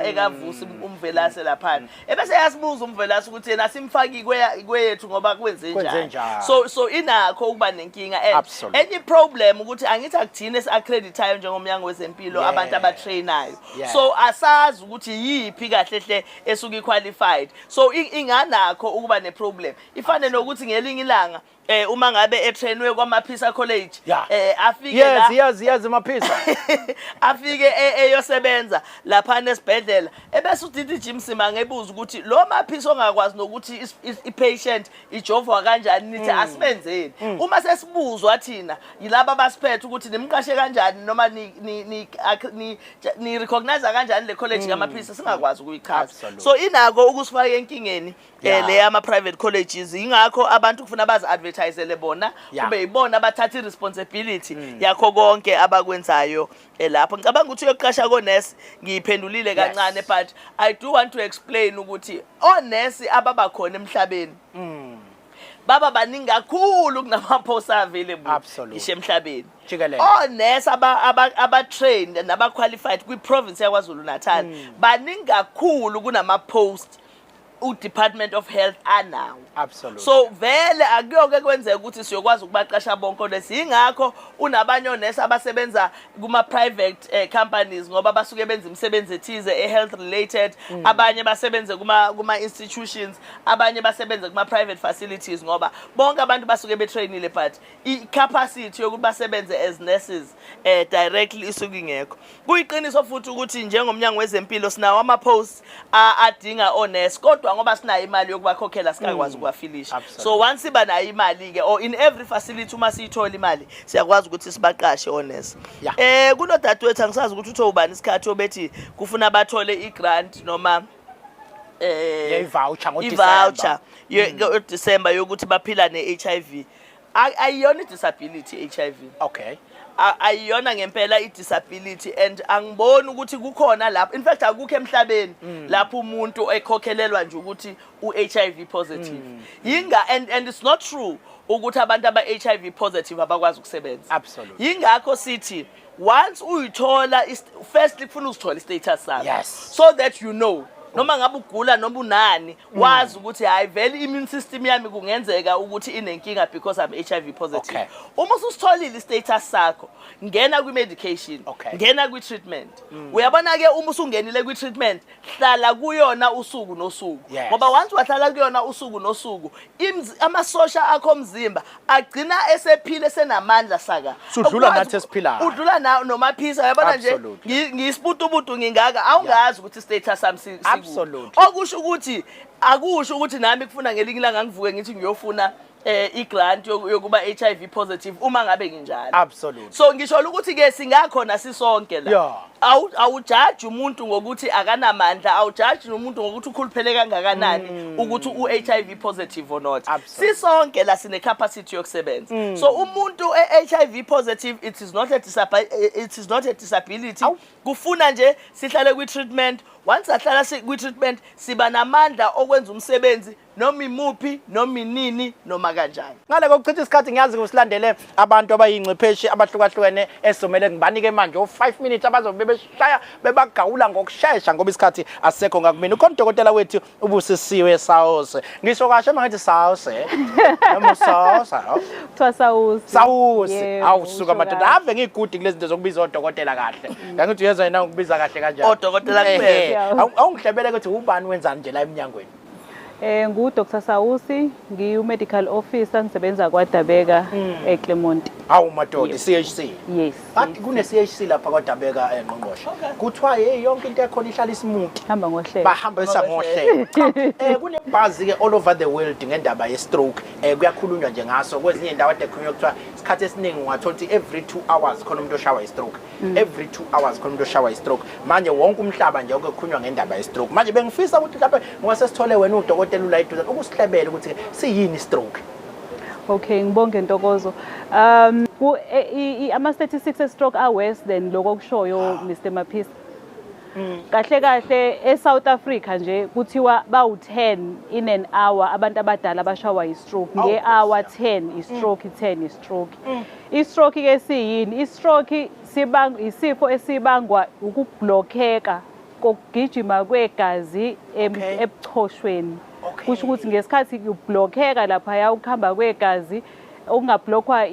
ekaVusi uMvelase laphana, ebese yasibuza uMvelase ukuthi yena simfaki kweyethu ngoba kwenze Kwenze njani. njani. So inakho ukuba nenkinga, and enye problem ukuthi angithi akuthina esi-accreditayo njengomnyango wezempilo abantu abatrainayo. So asazi ukuthi yiphi kahle hle esuke i-qualified, so inganakho ukuba ne-problem. Ifane nokuthi ngelinye ilanga uma ngabe etrainwe kwaMaphisa College, afike la Yes, Maphisa. Afike eyosebenza laphana esibhedlela, ebese uDDG Msimang ebuza ukuthi lo Maphisa ongakwazi nokuthi i-patient ijovwa kanjani, nithi asimenzeni? Uma sesibuzwa thina yilaba abasiphethe ukuthi nimqashe kanjani noma ni recognize kanjani le college kaMaphisa, singakwazi ukuyichaza. So inako ukusifaka enkingeni le ama private colleges. Ingakho abantu kufuna bazi advertisele bona, kube yibona abathatha i-responsibility yakho konke abakwenzayo lapho. Ngicabanga ukuthi uyoqasha konesi ngiyiphendulile kancane, but I do want to explain ukuthi onesi ababakhona emhlabeni baba baningi kakhulu kunama-posts available ngisho emhlabeni. Jikelele. Onesi aba-trained naba-qualified kwi-province yaKwaZulu Natal baningi kakhulu kunama-post u-Department of Health anawo. So vele akuyoke kwenzeka ukuthi siyokwazi ukubaqasha bonke onesi. Yingakho unabanye onesi abasebenza kuma-private companies, ngoba basuke benza imisebenzi ethize e-health related. Abanye basebenze kuma-institutions, abanye basebenze kuma-private facilities, ngoba bonke abantu basuke betrainile, but i-capacity yokuthi basebenze as nurses directly isuke ingekho. Kuyiqiniso futhi ukuthi njengomnyango wezempilo sinawo ama-posts adinga onesi, kodwa ngoba sinayo imali yokubakhokhela singakwazi ukuwafilisha. So once siba nayo imali-ke, or in every facility uma siyithola imali, siyakwazi ukuthi sibaqashe onesi. Kunodadewethu, angisazi ukuthi uthe ubani isikhathi, obethi kufuna bathole i-grant noma Ye-voucher ngo-December. I-voucher ngo-December yokuthi baphila ne-HIV. Ayiyona i-disability HIV. Ayiyona ngempela i-disability, and angiboni ukuthi kukhona lapho, in fact akukho emhlabeni lapho umuntu ekhokhelelwa nje ukuthi u-HIV positive. Yinga and it's not true ukuthi abantu aba-HIV positive abakwazi ukusebenza. Yingakho sithi once uyithola, firstly kufuna uzithola i-status sakho, so that you know Noma ngabe ugula noma unani, wazi ukuthi hayi, vele immune system yami kungenzeka ukuthi inenkinga because I'm HIV positive. Uma ususitholile i-status sakho, ngena kwi-medication, ngena kwi-treatment. Uyabona ke, uma usungenile kwi-treatment, hlala kuyona usuku nosuku, ngoba once wahlala kuyona usuku nosuku, amasosha akho omzimba agcina esephile, senamandla saka. Sudlula nathi esiphilayo. Udlula na nomaphisa, uyabona nje. Ngiyisibutubutu ngingaka, awungazi ukuthi status sami Okusho ukuthi akusho ukuthi nami kufuna ngelinye ilanga ngivuke ngithi ngiyofuna i-grant yokuba HIV positive uma ngabe nginjalo. So ngisho ukuthi ke singakhona sisonke la. Awujaji umuntu ngokuthi akanamandla, awujaji nomuntu ngokuthi ukhuluphele kangakanani ukuthi u-HIV positive or not. Sisonke la sine capacity yokusebenza. So umuntu e-HIV positive, it is not a disability. Kufuna nje sihlale kwi-treatment. Once ahlala kwi-treatment, siba namandla okwenza umsebenzi noma imuphi, noma inini, noma kanjani. Ngale kokuchitha isikhathi, ngiyazi kusilandele abantu abayingcwepheshi abahlukahlukene esizomele ngibanike manje o-5 minutes abazobe beshaya bebagawula ngokushesha, ngoba isikhathi asisekho ngakumina. Ukhona udokotela wethu uBusisiwe Sawuse. Ngisho kahle uma ngithi Sawuse noma Sawusa? Kuthiwa Sawusi. Sawusi. Yebo, Awusuka usho madoda. kahle. Ave ngigudi kulezi zinto zokubiza odokotela kahle. Ngithi uyezwa yena ukubiza kahle kanjani? Odokotela kuphela. Awungihlebele ukuthi ubani, wenzani nje la eminyangweni? Ngu Dr Sawusi, ngiyu medical officer, ngisebenza kwaDabeka eClermont. Hawu madoda, i-CHC. Yes. Bathi kune CHC lapha kwaDabeka, engqongqoshe. Kuthiwa hey, yonke into ekhona ihlala isimuki. Hamba ngohlelo. Bahamba ngohlelo. Cha, kune-buzz ke all over the world ngendaba ye-stroke. Kuyakhulunywa nje ngaso kwezinye indawo ade khulunywa, kuthiwa isikhathi esiningi ungathola ukuthi every 2 hours khona umuntu oshawa i-stroke. Every 2 hours khona umuntu oshawa i-stroke. Manje wonke umhlaba nje okukhulunywa ngendaba ye-stroke. Manje bengifisa ukuthi mhlawumbe ngoba sesithole wena udokotela ula eduze ukusihlebela ukuthi siyini stroke. Okay, ngibonge Ntokozo. Ku ama statistics e stroke are worse than lokho okushoyo, Mr Maphisa. Kahle kahle eSouth Africa nje kuthiwa bawu10 in an hour abantu abadala abashawa i-stroke. Awu, Nge-hour 10 i-stroke, 10 i-stroke. I-stroke ke siyini? I-stroke sibang isifo esibangwa ukublockeka kokugijima kwegazi ebuchoshweni. Kusho ukuthi ngesikhathi kublockeka lapha ukuhamba kwegazi, okungablockwa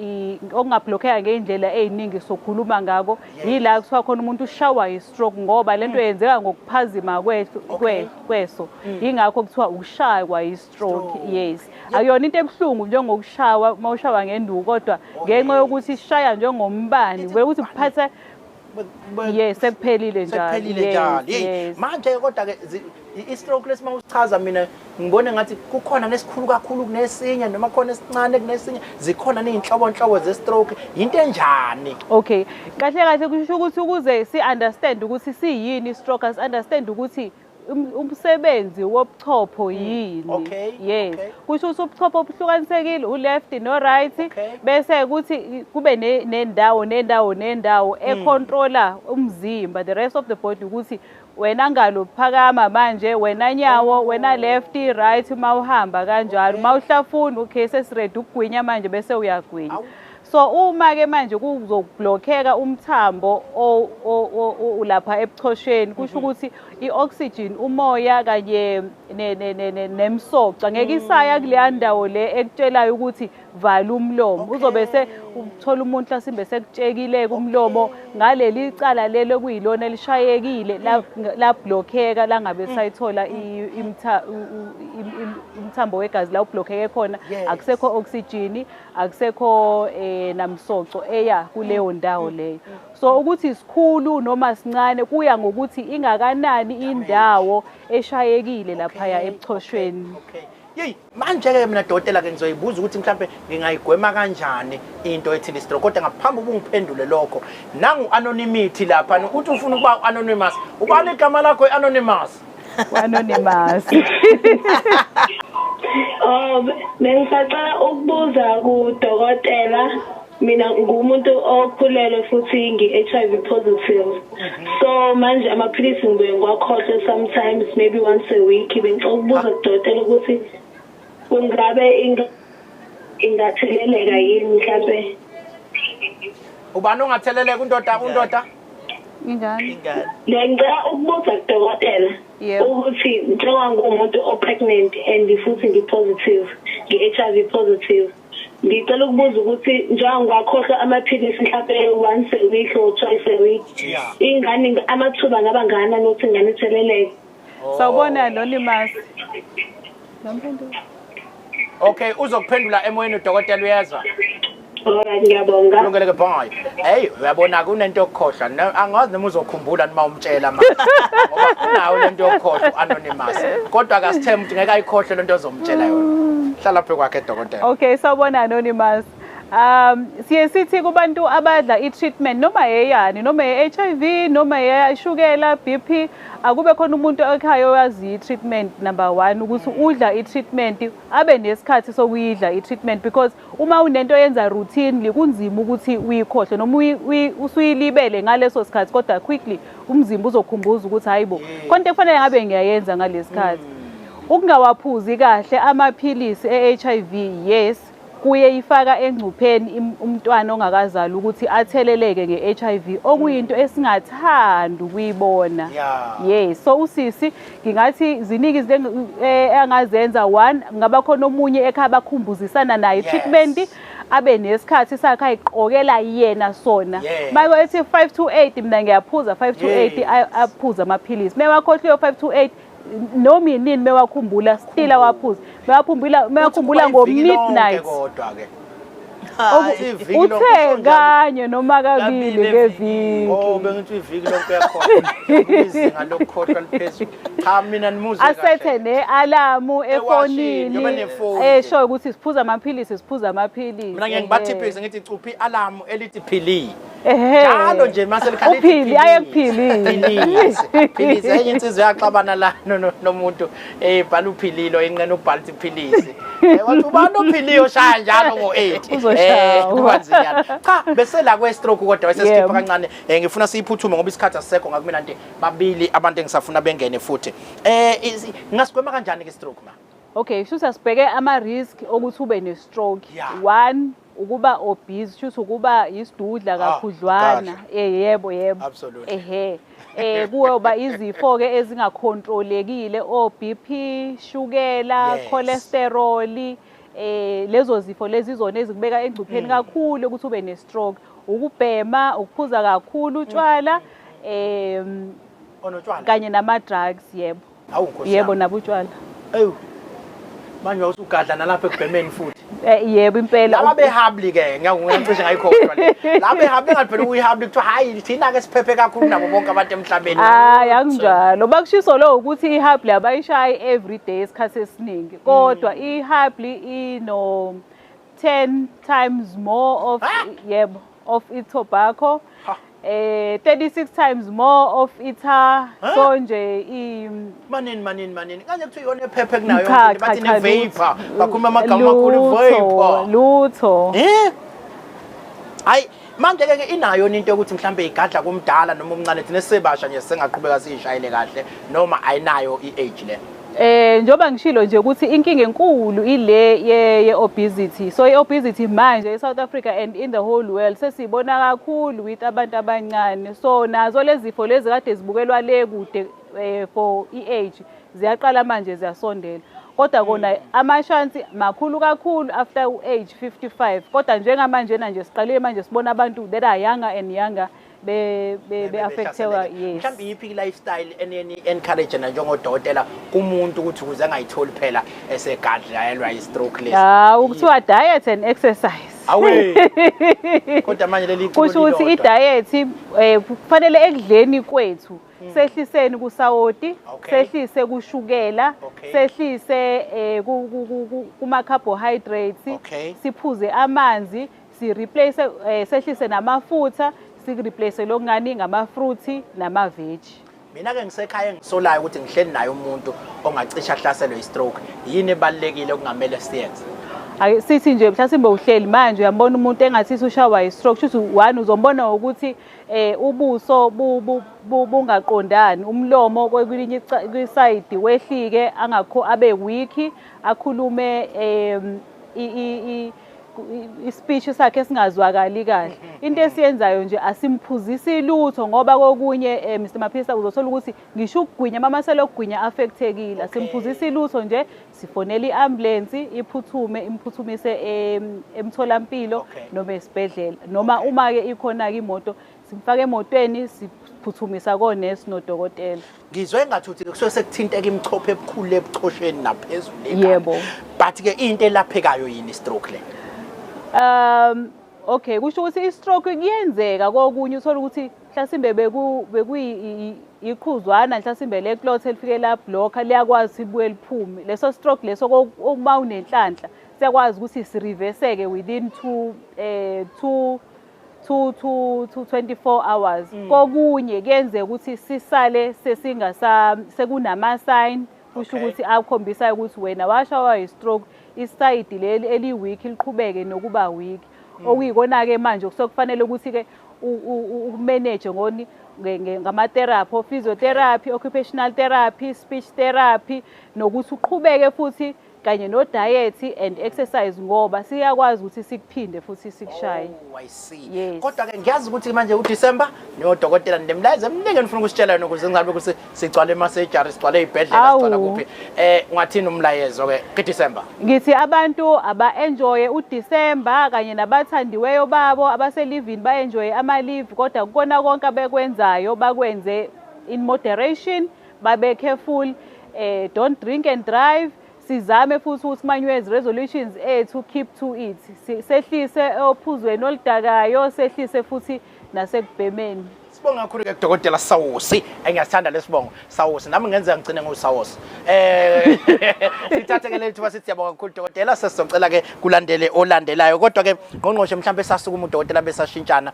okungablockeka ngey'ndlela ey'ningi sokhuluma ngako, yila kuthiwa khona umuntu ushawa i-stroke, ngoba lento yenzeka ngokuphazima kweso, yingakho kuthiwa ukushaywa i-stroke. Stroke. Yes, akuyona into ebuhlungu njengokushawa uma ushawa ngenduku, kodwa ngenxa yokuthi ishaya njengombani ukuthi kuphatha yes, sekuphelile njalo. Sekuphelile njalo. Hey, manje kodwa ke i-stroke lesi mawusichaza, mina ngibone ngathi kukhona nesikhulu kakhulu kunesinye noma khona esincane kunesinye, zikhona ney'nhlobonhlobo ze-stroke, yinto enjani? Okay, kahle kahle kusho ukuthi ukuze si-understand ukuthi siyini i-stroke, asi-understand ukuthi umsebenzi wobuchopho yini. Yes. Kusho ukuthi ubuchopho obuhlukanisekile, u-left no-right, bese kuthi kube nendawo nendawo nendawo econtrola umzimba, the rest of the body, ukuthi wena ngalo phakama manje, wena nyawo, wena left, right, uma uhamba kanjalo, uma uhlafuna, okay, sesi-ready ukugwinya manje, bese uyagwinya. So uma ke manje kuzoblockeka umthambo lapha ebuchosheni, kusho ukuthi i-oxygen, umoya kanye nemsoco angeke isaya kuleya ndawo le ekutshelayo ukuthi vala umlomo. Uzobe se uthola umuntu mhlasimbe sekutshekile umlomo ngaleli cala lelo kuyilona elishayekile, la blockeka, langabe sayithola umthambo wegazi la ublockeke khona. Akusekho oxygen, akusekho namsoco eya kuleyo ndawo leyo. So ukuthi isikhulu noma sincane kuya ngokuthi ingakanani indawo eshayekile laphaya ebuchoshweni. Okay. Yeyi, manje-ke mina dokotela ke ngizoyibuza ukuthi mhlampe ngingayigwema kanjani into ethile stroke, kodwa ngaphambi ukuba ungiphendule lokho, nangu anonymity lapha uthi ufuna ukuba anonymous. Ubani igama lakho, i-anonymous? Anonymous. Oh, bengisacela ukubuza kudokotela. Mina ngumuntu okhulelwe futhi ngi-HIV positive. So manje amaphilisi ngibuye ngiwakhohlwe sometimes, maybe once a week. Bengicela ukubuza kudokotela ukuthi kungabe ingatheleleka yini mhlambe? Ubani ongatheleleka, undoda undoda? Ingane. Ingane. Ngicela ukubuza kudokotela ukuthi njengoba ngumuntu o-pregnant and futhi ngi-positive, ngi-HIV positive. Ngicela ukubuza ukuthi njengoba ngiwakhohlwa amaphilisi mhlawumbe once a week or twice a week. Ingane amathuba ngaba ngakanani ukuthi ingane itheleleke? Sawubona Anonymous. Ngamphendula. Okay, uzokuphendula emoyeni udokotela, uyezwa? Alright, ngiyabonga. Kulungele ke, bye. Hey, uyabona kunento yokukhohlwa. Angazi noma uzokhumbula noma umtshela manje. Ngoba unayo lento yokukhohlwa Anonymous. Kodwa akasithembi ukuthi ngeke ayikhohlwe lento ozomtshela yona. Hlala phe kwakhe, dokotela. Okay, sawubona Anonymous. Siye sithi kubantu abadla i-treatment noma eyani, noma ye-HIV, noma eyashukela, BP, akube khona umuntu ekhaya owaziyo i-treatment number 1, ukuthi udla i-treatment, abe nesikhathi sokuyidla i-treatment, because uma unento yenza routinely kunzima ukuthi uyikhohlwe noma usuyilibele ngaleso sikhathi, kodwa quickly umzimba uzokhumbuza ukuthi hayibo, khona into ekufanele ngabe ngiyayenza ngalesikhathi. Ukungawaphuzi kahle amaphilisi e-HIV, yes, kuye ifaka engcupheni umntwana ongakazali ukuthi atheleleke nge-HIV, okuyinto esingathandi ukuyibona. Yes, so usisi ngingathi ziningi izinto angazenza. One, ngaba khona omunye ekhaya bakhumbuzisana naye treatment, abe nesikhathi sakhe ayiqokela yena sona. Maye ethi 5 to 8 mina ngiyaphuza 5 to 8, aphuze amaphilisi. Mewakhohliwe 5 to 8 noma inini, mewakhumbula still awaphuze. Mewakhumbula ngo midnight. Kodwa ke iviki lonke, Uthe usho njalo. kanye noma kabili Kabili. ngeviki. Oh, bengithi iviki lonke uyakhohlwa. Izinga lokukhohlwa liphezulu. Cha, mina nimuzwe Asethe ne-alarm Ewashini, njengoba efonini nefoni. eshoyo ukuthi siphuza amaphilisi, siphuza amaphilisi. Mina ngeke ngibathiphise, ngithi cuphi i-alarm elithi phili. Njalo nje mase likhala lithi. Uphili aye kuphilile. Philisi. Philisi, enye insizwa yaxabana la nomuntu ebhala uphililo, inqena ukubhala ukuthi philisi. Wathi ubani ophiliyo shaya njalo ngo8. Uzoshawa. Kubanzinyana. Cha, bese la kwe stroke kodwa bese sikhipha kancane. Ngifuna siyiphuthume ngoba isikhathi asisekho, ngakumina nje babili abantu engisafuna bengene futhi. Ngingasigwema kanjani ke stroke, ma? Okay, shuthi asibheke ama-risk okuthi ube ne-stroke. One, ukuba obese, shuthi ukuba isidudla kakhudlwana. Gadla. Yebo. Absolutely. Ehe. Kuyoba izifo ke ezingakhontrolekile, o BP, shukela, cholesterol, lezo zifo lezi izona ezikubeka engcupheni kakhulu ukuthi ube ne-stroke. Ukubhema, ukuphuza kakhulu utshwala, Onotshwala. kanye nama drugs, yebo. Awu Nkosi Yebo, yami. nabo utshwala. Ewu. Manje wawusugadla nalapha ekubhemeni futhi. Yebo impela. Laba behabli ke, ngiyacishe ngayikhohlwa le. Laba behabli, ngathi phela uyihabli kuthiwa hayi, thina ke siphephe kakhulu nabo bonke abantu emhlabeni. Hayi, akunjalo. Bakushiso lo ukuthi ihabli abayishayi every day isikhathi esiningi. Kodwa ihabli ino 10 times more of Ah! yebo, of i-tobacco. Ha. 36 times more of i-tar. Huh? So nje i Manini, manini, manini. Kanje kuthiwa iyona ephephe kunayo Cha, yonke into, bathi cha, cha, ne-vapor. lutho. Bakhuluma amagama amakhulu, Lutho, vapor. lutho. Hayi, manje ke inayo into yokuthi mhlambe igadla kumdala noma umncane, thina sebasha nje singaqhubeka siyishayele kahle, noma ayinayo i-age le? Njengoba ngishilo nje ukuthi inkinga enkulu ile ye obesity. So i obesity manje e South Africa and in the whole world sesibona kakhulu with abantu abancane. So nazo lezi zifo lezi kade zibukelwa le kude for i-age ziyaqala manje ziyasondela. Kodwa kona amashansi makhulu kakhulu after age 55. Kodwa njengamanje na nje siqalile manje sibona abantu that are younger and younger be affectewa, yes. Mhlawumbe iyiphi i-lifestyle eneni encourage na njengodokotela kumuntu ukuthi ukuze angayitholi phela esegadlayelwa i-stroke lesi? Hawu, kuthiwa diet and exercise. Awe, kodwa manje leli culo Kusho ukuthi lilodwa. i-diet, kufanele ekudleni kwethu sehliseni kusawoti, sehlise kushukela, sehlise kuma carbohydrates, siphuze amanzi, si replace, sehlise namafutha, si replace lokungani ngama fruits nama veg. Mina ke ngisekhaya engisolayo ukuthi ngihleli naye umuntu ongacisha ahlaselwe i-stroke, yini ebalulekile okungamele siyenze? Ake sithi nje mhlasimbe uhleli manje uyambona umuntu engathi ushawa i-stroke, shuthi one uzombona ukuthi ubuso bungaqondani, umlomo kwelinye kwiside wehlike, angakho abe weak, akhulume Ispeech sakhe singazwakali kahle. Into esiyenzayo nje asimphuzisi lutho ngoba kokunye Mr Maphisa uzothola ukuthi ngisho ukugwinya amamasela okugwinya affectekile. Asimphuzisi lutho nje, sifonela i-ambulance iphuthume imphuthumise emtholampilo noma esibhedlela, noma uma-ke ikhona-ke imoto simfake emotweni, siphuthumisa konesi nodokotela. Ngizwe engathi uthi kusuke sekuthinteka imichopho ebukhulu ebuchosheni naphezulu ekhanda. Yebo. But ke into elaphekayo yini stroke le? Okay, kusho ukuthi i-stroke kuyenzeka kokunye uthola ukuthi mhlasimbe bekuyi iqhuzwana mhlasimbe le clot elifike la blocka, liyakwazi ukuthi libuye liphume leso stroke leso. Uma unenhlanhla siyakwazi ukuthi sireverseke within 2 to 24 hours. Kokunye kuyenzeka ukuthi sisale sesingasa sekunama sign, kusho ukuthi akhombisayo ukuthi wena washawa yi-stroke, isayidi leli eli-weak liqhubeke nokuba weak, okuyikona-ke manje kusokufanele ukuthi-ke umanage ngoni ngama-therapy, o-physiotherapy, occupational therapy, speech therapy, nokuthi uqhubeke futhi kanye no-diet and exercise, ngoba siyakwazi ukuthi sikuphinde futhi sikushaye. Oh, I see. Yes. Kodwa ke ngiyazi ukuthi manje uDecember niyodokotela nemlayezo eminingi enifuna ukusitshela yona ukuze kungabe ukuthi sigcwale ema-surgery, sigcwale ey'bhedlela, sigcwala kuphi. Ungathini umlayezo ke kuDecember? Ngithi abantu aba-enjoye uDisemba kanye nabathandiweyo babo, abaselivini ba-enjoye ama-leave, kodwa kukona konke abekwenzayo bakwenze in moderation, babe careful, don't drink and drive. Sizame futhi ukuthi kuma-New Year's resolutions ethu keep to it. Sehlise ophuzweni oludakayo, sehlise futhi nasekubhemeni. Sibonga kakhulu ke kudokotela Sawusi. Engiyasithanda lesibongo Sawusi. Nami ngenzeka ngigcine nguSawusi. Sithathe ke leli thuba sithi siyabonga kakhulu dokotela, sesizocela ke kulandele olandelayo. Kodwa ke ngqongqoshe, mhlawumbe sasukuma udokotela besashintshana,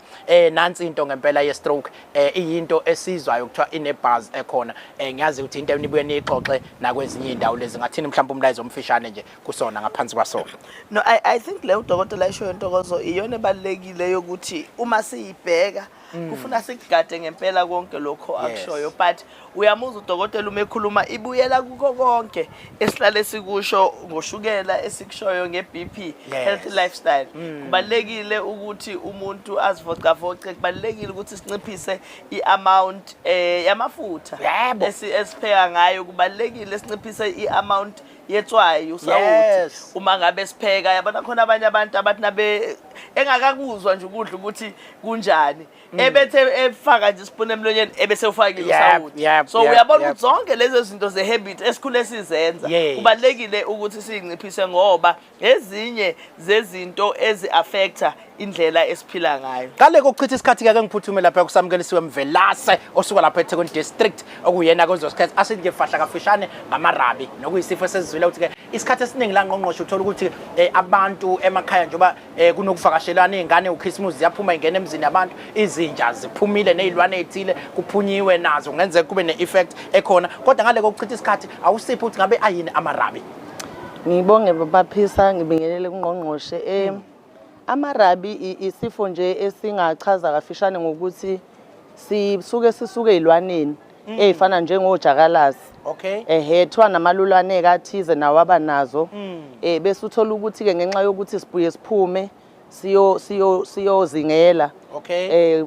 nansi into ngempela ye stroke, iyinto esizwayo kuthiwa ine-buzz ekhona. Ngiyazi ukuthi into enibuye niyixoxe nakwezinye indawo lezi. Ngathini mhlawumbe umlayezo omfishane nje kusona ngaphansi kwasona? No, I think le udokotela ayishoyo, Ntokozo, iyona ebalulekile yokuthi uma siyibheka kufuna sikugade ngempela konke lokho akushoyo, but uyamuzwa udokotela uma ekhuluma ibuyela kukho konke esihlale sikusho ngoshukela, esikushoyo nge-BP, healthy lifestyle. Kubalulekile ukuthi umuntu azivocavoce, kubalulekile ukuthi sinciphise i-amount yamafutha esipheka ngayo, kubalulekile sinciphise i-amount yetswayi, usawoti uma ngabe sipheka. Yabona khona abanye abantu abathi nabe engakakuzwa nje ukudla ukuthi kunjani, ebethe efaka nje isipuni emlonyeni ebese ufakile usawoti. So uyabona ukuthi zonke lezo zinto ze-habit esikhule sizenza kubalulekile ukuthi siyinciphise, ngoba ezinye zezinto ezi-affecta indlela esiphila ngayo. Ngale kokuchitha isikhathi ke, ngiphuthume lapha kuSamukelisiwe Mvelase osuka lapha eThekwini District, okuyena kozosikhathi asithi nje fahla kafushane ngamarabi, nokuyisifo esizwile ukuthi ke isikhathi esiningi la, ngqongqoshe, uthola ukuthi abantu emakhaya njengoba kunokuvakashelana iy'ngane ukhisimusi ziyaphuma ingena emzini yabantu, izinja ziphumile ney'lwane ey'thile kuphunyiwe nazo, kungenzeka kube ne-effect ekhona. Kodwa ngale kokuchitha isikhathi, awusiphi ukuthi ngabe ayini amarabi? Ngibonge baphisa, ngibingelele kungqongqoshe. Amarabi isifo nje esingachaza kafishane ngokuthi sisuke sisuke ezilwaneni ezifana njengojakalazi. Ehe, thiwa namalulwane athize nawo abanazo. Bese uthola ukuthi ke ngenxa yokuthi sibuye siphume siyo siyo siyozingela.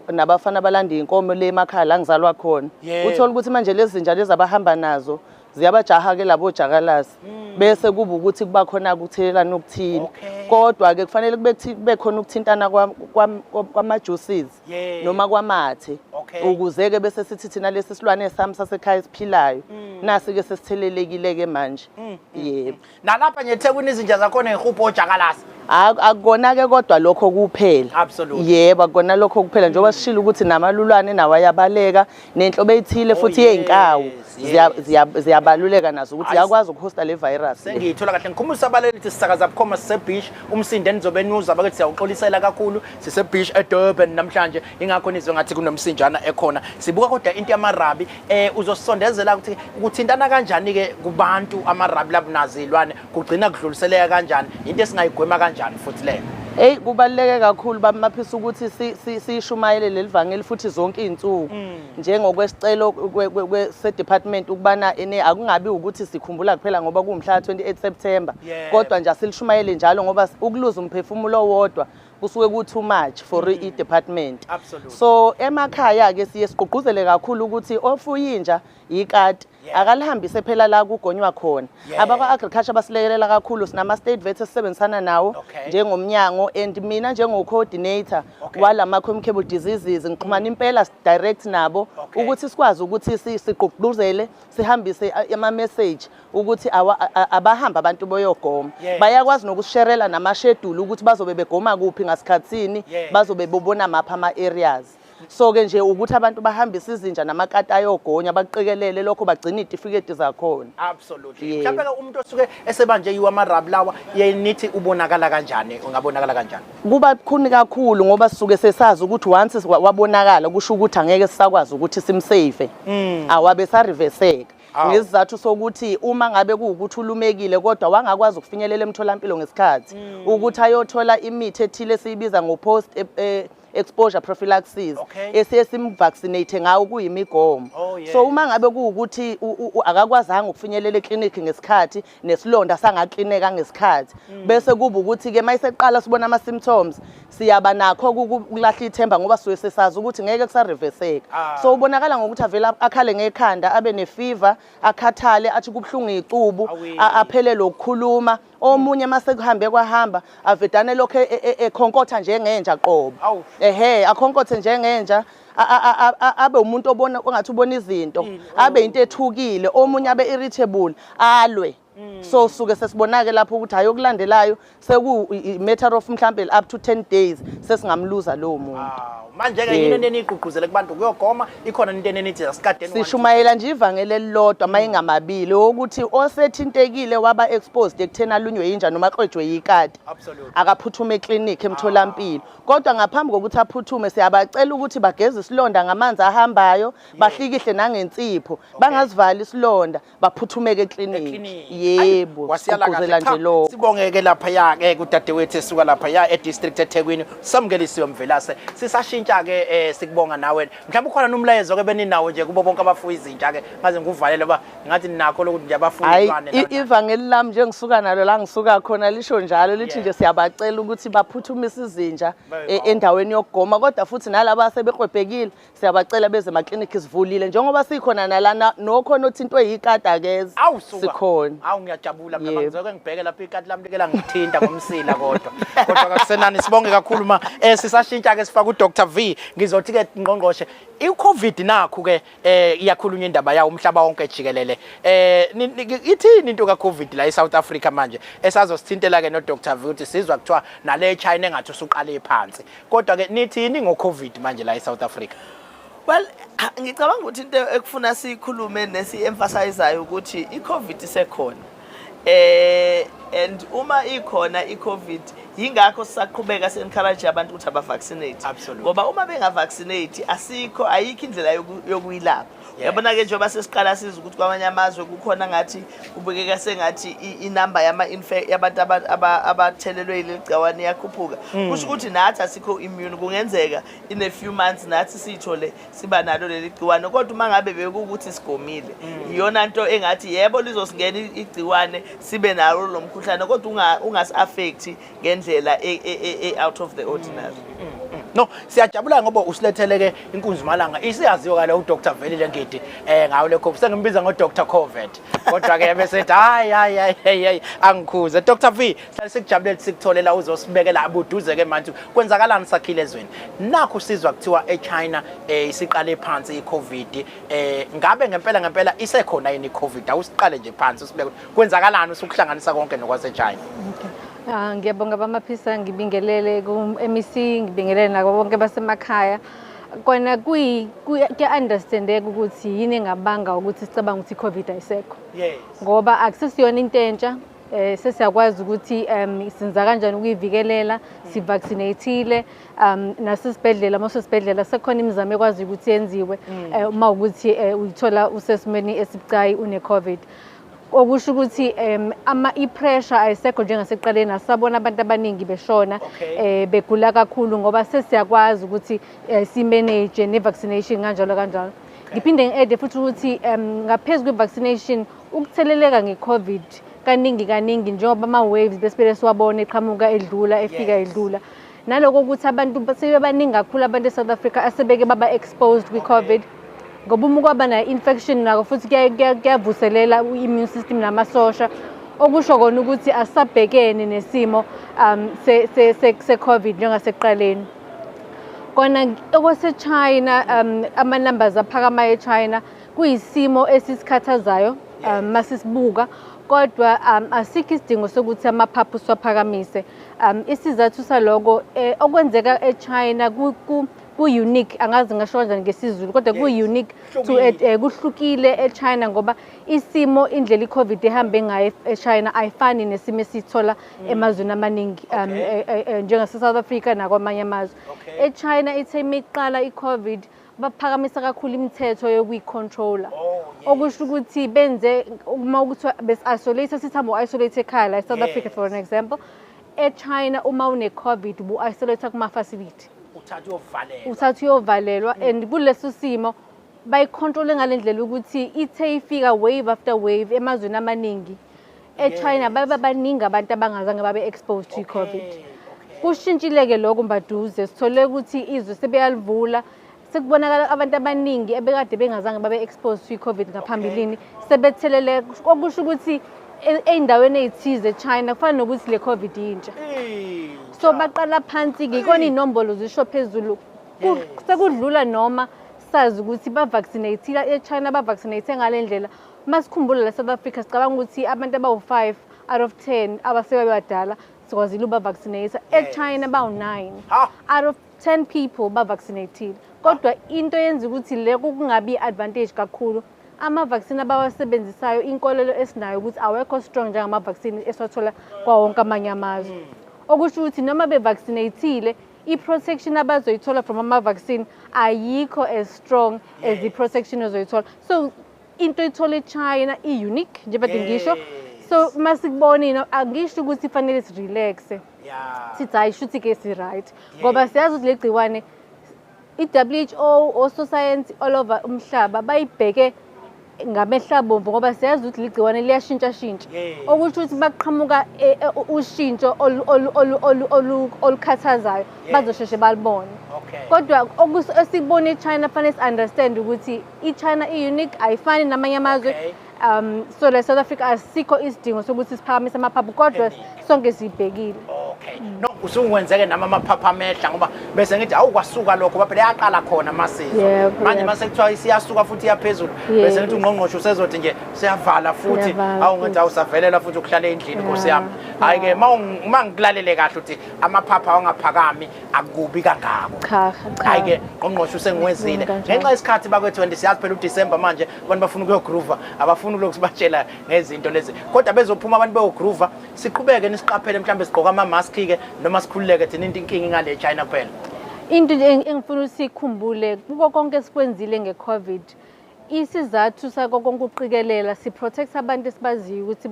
Nabafana balanda inkomo le emakhaya la ngizalwa khona. Uthola ukuthi manje lezi zinja lezi abahamba nazo ziyabajaha ke labo jakalazi. Bese kuba ukuthi kuba khona ukuthelelana okuthile. Kodwa ke kufanele kube khona ukuthintana kwama juices noma kwamathe ukuze ke bese sithi thina lesi silwane sami sasekhaya esiphilayo nasi ke sesithelelekile ke manje. Yebo. Nalapha nje eThekwini izinja zakhona ihupho ojakalasi. Akukona ke kodwa lokho kuphela. Yebo, akukona lokho kuphela, njengoba sishilo ukuthi namalulwane nawo ayabaleka, nenhlobo ethile futhi yey'nkawu ziyabaluleka nazo ukuthi ziyakwazi ukuhosta le virus le. Sengiyithola kahle. Ngikhumbuza abaleli ukuthi sisakaza bukhoma, sise-beach. Umsindo enizobe niwuzwa bakithi siyawuxolisela kakhulu. Sise-beach eDurban namhlanje, ingakho nizwe ngathi kunomsinjana ekhona. Sibuka kodwa into yamarabi, uzosondezela ukuthi kuthintana kanjani-ke kubantu amarabi labo nazo iy'lwane, kugcina kudluliseleka kanjani, into esingayigwema kanjani futhi leyo? Hey, kubaluleke kakhulu bamaphisa ukuthi sishumayele leli vangeli futhi zonke izinsuku njengokwesicelo se department ukubana ene akungabi ukuthi sikhumbula kuphela ngoba kuwumhla 28 September, kodwa nje asilishumayele njalo ngoba ukuluza umphefumulo owodwa kusuke ku too much for i department. So emakhaya ke siye sigqugquzele kakhulu ukuthi ofuya inja, ikati, akalihambise phela la kugonywa khona. Abakwa agriculture basilekelela kakhulu, sinama state vets esisebenzisana nawo njengomnyango, and mina njengo coordinator walama communicable diseases ngixhumana impela direct nabo ukuthi sikwazi ukuthi sigqugquzele, sihambise ama message ukuthi abahamba abantu boyogoma. Bayakwazi nokusherela nama schedule ukuthi bazobe begoma kuphi, ngasikhatsini, bazobe bebona mapha ama areas. So ke nje ukuthi abantu bahambise izinja namakati ayogonya, baqikelele lokho, bagcine iy'tifiketi zakhona. Absolutely. Yebo. Mhlawumbe ke umuntu osuke esebanje yiwa amarabi lawa, yenithi ubonakala kanjani, ungabonakala kanjani? Kuba bukhuni kakhulu ngoba sisuke sesazi ukuthi once wabonakala, kusho ukuthi angeke sisakwazi ukuthi simsave, awabe sariveseka, ngesizathu sokuthi uma ngabe kuwukuthi ulumekile kodwa wangakwazi ukufinyelela emtholampilo ngesikhathi ukuthi ayothola imithi ethile esiyibiza ngo-post exposure prophylaxis, esiye simvaccinate ngawo, kuyimigomo. So uma ngabe kuwukuthi akakwazanga ukufinyelela eklinikhi ngesikhathi, nesilonda sangaklineka ngesikhathi, bese kuba ukuthi-ke uma iseqala sibona ama-symptoms, siyaba nakho ukulahla ithemba ngoba suke sesazi ukuthi ngeke kusariveseka. So ubonakala ngokuthi avele akhale ngekhanda, abe ne-fever, akhathale, athi kubuhlungu icubu, aphelelwe ukukhuluma. Omunye mase kuhambe kwahamba, avedane lokho ekhonkotha njengenja qobo. Ehe, akhonkothe njengenja, abe umuntu obona ongathi ubona izinto, abe into ethukile. Omunye abe irritable, alwe. So suke sesibona ke lapho ukuthi hayi, okulandelayo seku matter of mhlambe up to 10 days sesingamluza lowo muntu. Awu, manje ke yini into eniyigqugquzele kubantu kuyogoma? Ikhona into enithi asikadeni? Sishumayela nje ivangeli elilodwa, mayingamabili, ukuthi osethintekile, waba exposed ekutheni alunywe yinja noma aklwejwe yikati, akaphuthume eklinikhi, emtholampilo. Kodwa ngaphambi kokuthi aphuthume, siyabacela ukuthi bageze isilonda ngamanzi ahambayo, bahlikihle nangensipho, bangazivali isilonda, baphuthumeke eklinikhi. Eklinikhi. Yebo. Wasiyala kahle. Sigqugquzela Cha, nje lokho. Sibongeke laphaya-ke kudadewethu esuka laphaya e-district eThekwini, Samukelisiwe Mvelase. Sisashintsha-ke, sikubonga nawe. Mhlawumbe ukhona nomlayezo-ke beninawo nje kubo bonke abafuya izinja-ke, ngaze ngikuvalele uba ngathi ninakho lokuthi nje abafuya Hayi, izilwane nani. Ivangeli lami nje ngisuka nalo la ngisuka khona lisho njalo, lithi nje siyabacela ukuthi baphuthumise izinja endaweni yokugoma, kodwa futhi nalaba asebekwebhekile siyabacela beze emaklinikhi, sivulile njengoba sikhona nalana, nokhona othintwe yikati akeze. Awu suka. Sikhona. Awu, ngiyajabula mina. Yebo. Ngizoke ngibheke lapha, ikati lami like langithinta ngomsila, kodwa kakusenani. Sibonge kakhulu ma. Sisashintsha ke, sifaka uDr V. Ngizothi ke ngqongqoshe, iCovid nakho ke iyakhulunywa indaba yawo umhlaba wonke jikelele. Ithini into kaCovid la eSouth Africa manje esazosithintela ke no Dr V, ukuthi sizwa kuthiwa nale China engathi usuqale phansi. Kodwa ke nithini ngoCovid manje la eSouth Africa? Well, ngicabanga ukuthi into ekufuna siyikhulume nesi-emphasizayo ukuthi i-COVID isekhona. And uma ikhona i-COVID, yingakho sisaqhubeka si-encourage abantu ukuthi aba-vaccinate. Ngoba uma benga-vaccinate, asikho ayikho indlela yokuyilapha. Yabona ke, njengoba sesiqala sizwa ukuthi kwamanye amazwe kukhona ngathi kubukeka sengathi inamba yama yabantu abathelelwe yileli gciwane iyakhuphuka. Kusho ukuthi nathi asikho immune, kungenzeka in a few months nathi siyithole siba nalo leli gciwane. Kodwa uma ngabe bekuwukuthi sigomile, iyona nto engathi yebo, lizosingena igciwane, sibe nalo lo mkhuhlane, kodwa ungasi-affect ngendlela out of the ordinary. No, siyajabula ngoba usilethele ke inkunzimalanga. Isiyaziwa kale uDr Velile Ngidi ngawo le COVID. Sengimbiza ngo Dr Covid. Kodwa ke bese ethi hayi hayi hayi hayi, angikhuze. Dr V, sihlale sikujabulela sikutholela uzosibekela abuduze ke manje. Kwenzakalani sakhile ezweni? Nakho sizwa kuthiwa eChina isiqale phansi iCovid. Ngabe ngempela ngempela isekhona yini iCovid? Awusiqale nje phansi usibeke. Kwenzakalani usukuhlanganisa konke nokwaseChina? Okay. Ah, ngiyabonga bamaphisa, ngibingelele ku-MEC, ngibingelele nabo bonke basemakhaya. Kona kuya-understandeka ukuthi yini engabanga ukuthi sicabanga ukuthi i-COVID ayisekho. Ngoba akusesiyona into entsha, sesiyakwazi ukuthi senza kanjani ukuyivikelela, sivaccinateile, nasesibhedlela, uma usesibhedlela sekukhona imizamo ekwazi ukuthi yenziwe uma ukuthi uyithola usesimweni esibucayi une-COVID. Okusho ukuthi ama i-pressure ayisekho njengasekuqaleni, asabona abantu abaningi beshona begula kakhulu ngoba sesiyakwazi ukuthi si-manage ne-vaccination kanjalo kanjalo. Ngiphinde ngi-ede futhi ukuthi ngaphezu kwe-vaccination, ukutheleleka nge-COVID kaningi kaningi, njengoba ama-waves besibele siwabona eqhamuka, edlula, efika, edlula, naloko ukuthi abantu sebebaningi kakhulu, abantu e-South Africa asebeke baba exposed kwi-COVID, ngoba uma kwaba na-infection nako futhi kuyavuselela i-immune system namasosha, okusho kona ukuthi asisabhekene nesimo se-COVID njengasekuqaleni. Kona okwase-China, ama-numbers aphakamayo e-China kuyisimo esisikhathazayo masisibuka, kodwa asikho isidingo sokuthi amaphaphu siwaphakamise. Isizathu saloko, okwenzeka e-China ku-unique, angazi ngasho kanjani ngesiZulu, kodwa ku-unique to kuhlukile e-China, ngoba isimo, indlela i-COVID ehambe ngayo e-China ayifani nesimo esithola emazweni amaningi njengase-South Africa nakwamanye amazwe. E-China ithe imiqala i-COVID, baphakamisa kakhulu imithetho yokuyi-controla, okusho ukuthi benze uma kuthiwa besi-isolate, sithi hamba u-isolate ekhaya la e-South Africa, for an example, e-China uma une-COVID ubu-isolate kuma-facility. Uthatha uyovalelwa. Uthatha uyovalelwa, and kuleso simo bayicontrole ngale ndlela ukuthi ithe ifika wave after wave emazweni amaningi, e-China babe baningi abantu abangazange babe exposed to i-COVID. Kushintshile-ke lokho mbaduze, sithole ukuthi izwe sebeyalivula, sekubonakala abantu abaningi ebekade bengazange babe exposed to i-COVID ngaphambilini sebethelele, okusho ukuthi ey'ndaweni ey'thize e-China kufana nokuthi le COVID yintsha. So baqala phansi-ke, ikona iy'nombolo zisho phezulu. Sekudlula noma sazi ukuthi ba-vaccinate e-China, ba-vaccinate ngale ndlela. Masikhumbula la South Africa, sicabanga ukuthi abantu abawu-5 out of 10 abasebebadala sikwazile uba-vaccinate. E-China bawu-9 out of 10 people ba-vaccinated. Kodwa into yenza ukuthi le kungabi i-advantage kakhulu, ama-vaccine abawasebenzisayo, inkolelo esinayo ukuthi awekho strong njengama-vaccine esiwathola kwawonke amanye amazwe, okusho ukuthi noma be-vaccinatile, i-protection abazoyithola from ama-vaccine ayikho as strong as i-protection ozoyithola. So into oyithola e-China i-unique, njengoba ngisho. So masikubona ino, angisho ukuthi fanele si-relaxe, sithi hayi, shuthi ke si-right, ngoba siyazi ukuthi le gciwane, i-WHO, ososayensi all over umhlaba bayibheke ngamehlo abomvu, ngoba siyazi ukuthi ligciwane liyashintshashintsha, okusho ukuthi baqhamuka ushintsho olukhathazayo, bazosheshe balibone. Kodwa esikubona e-China, fanele si-understand ukuthi i-China i-unique, ayifani namanye amazwe. So la South Africa asikho isidingo sokuthi siphakamise amaphaphu, kodwa Panic. sonke siyibhekile. Okay. No, usungiwenzeke nami amaphaphu amehla, ngoba bese ngithi awu, kwasuka lokho, ngoba phela yaqala khona amasizwe. Manje mase kuthiwa isiyasuka futhi iyaphezulu, bese ngithi ungqongqoshe usezothi nje siyavala futhi. Siyavala Awu, ngithi futhi. awusavelela futhi ukuhlala endlini, Nkosi yami. Hayi ke, uma ngikulalele kahle uthi amaphaphu awungaphakami, akubi kangako. Cha cha. Hayi ke, ngqongqoshe, usengiwezile. Kanjalo. Ngenxa yesikhathi bakwethu, and siyazi phela uDecember manje abantu bafuna ukuyogroova, abafuni ukulokhu sibatshela ngezinto lezi, kodwa bezophuma abantu beyogroova. Siqhubeke nisiqaphele, mhlawumbe sigqoke ama-mask-ke noma sikhululeke thina, into inkinga ingale China kuphela? Into nje engifuna ukuthi sikhumbule kuko konke esikwenzile nge-COVID, isizathu sako konke ukuqikelela, si-protect abantu esibaziyo ukuthi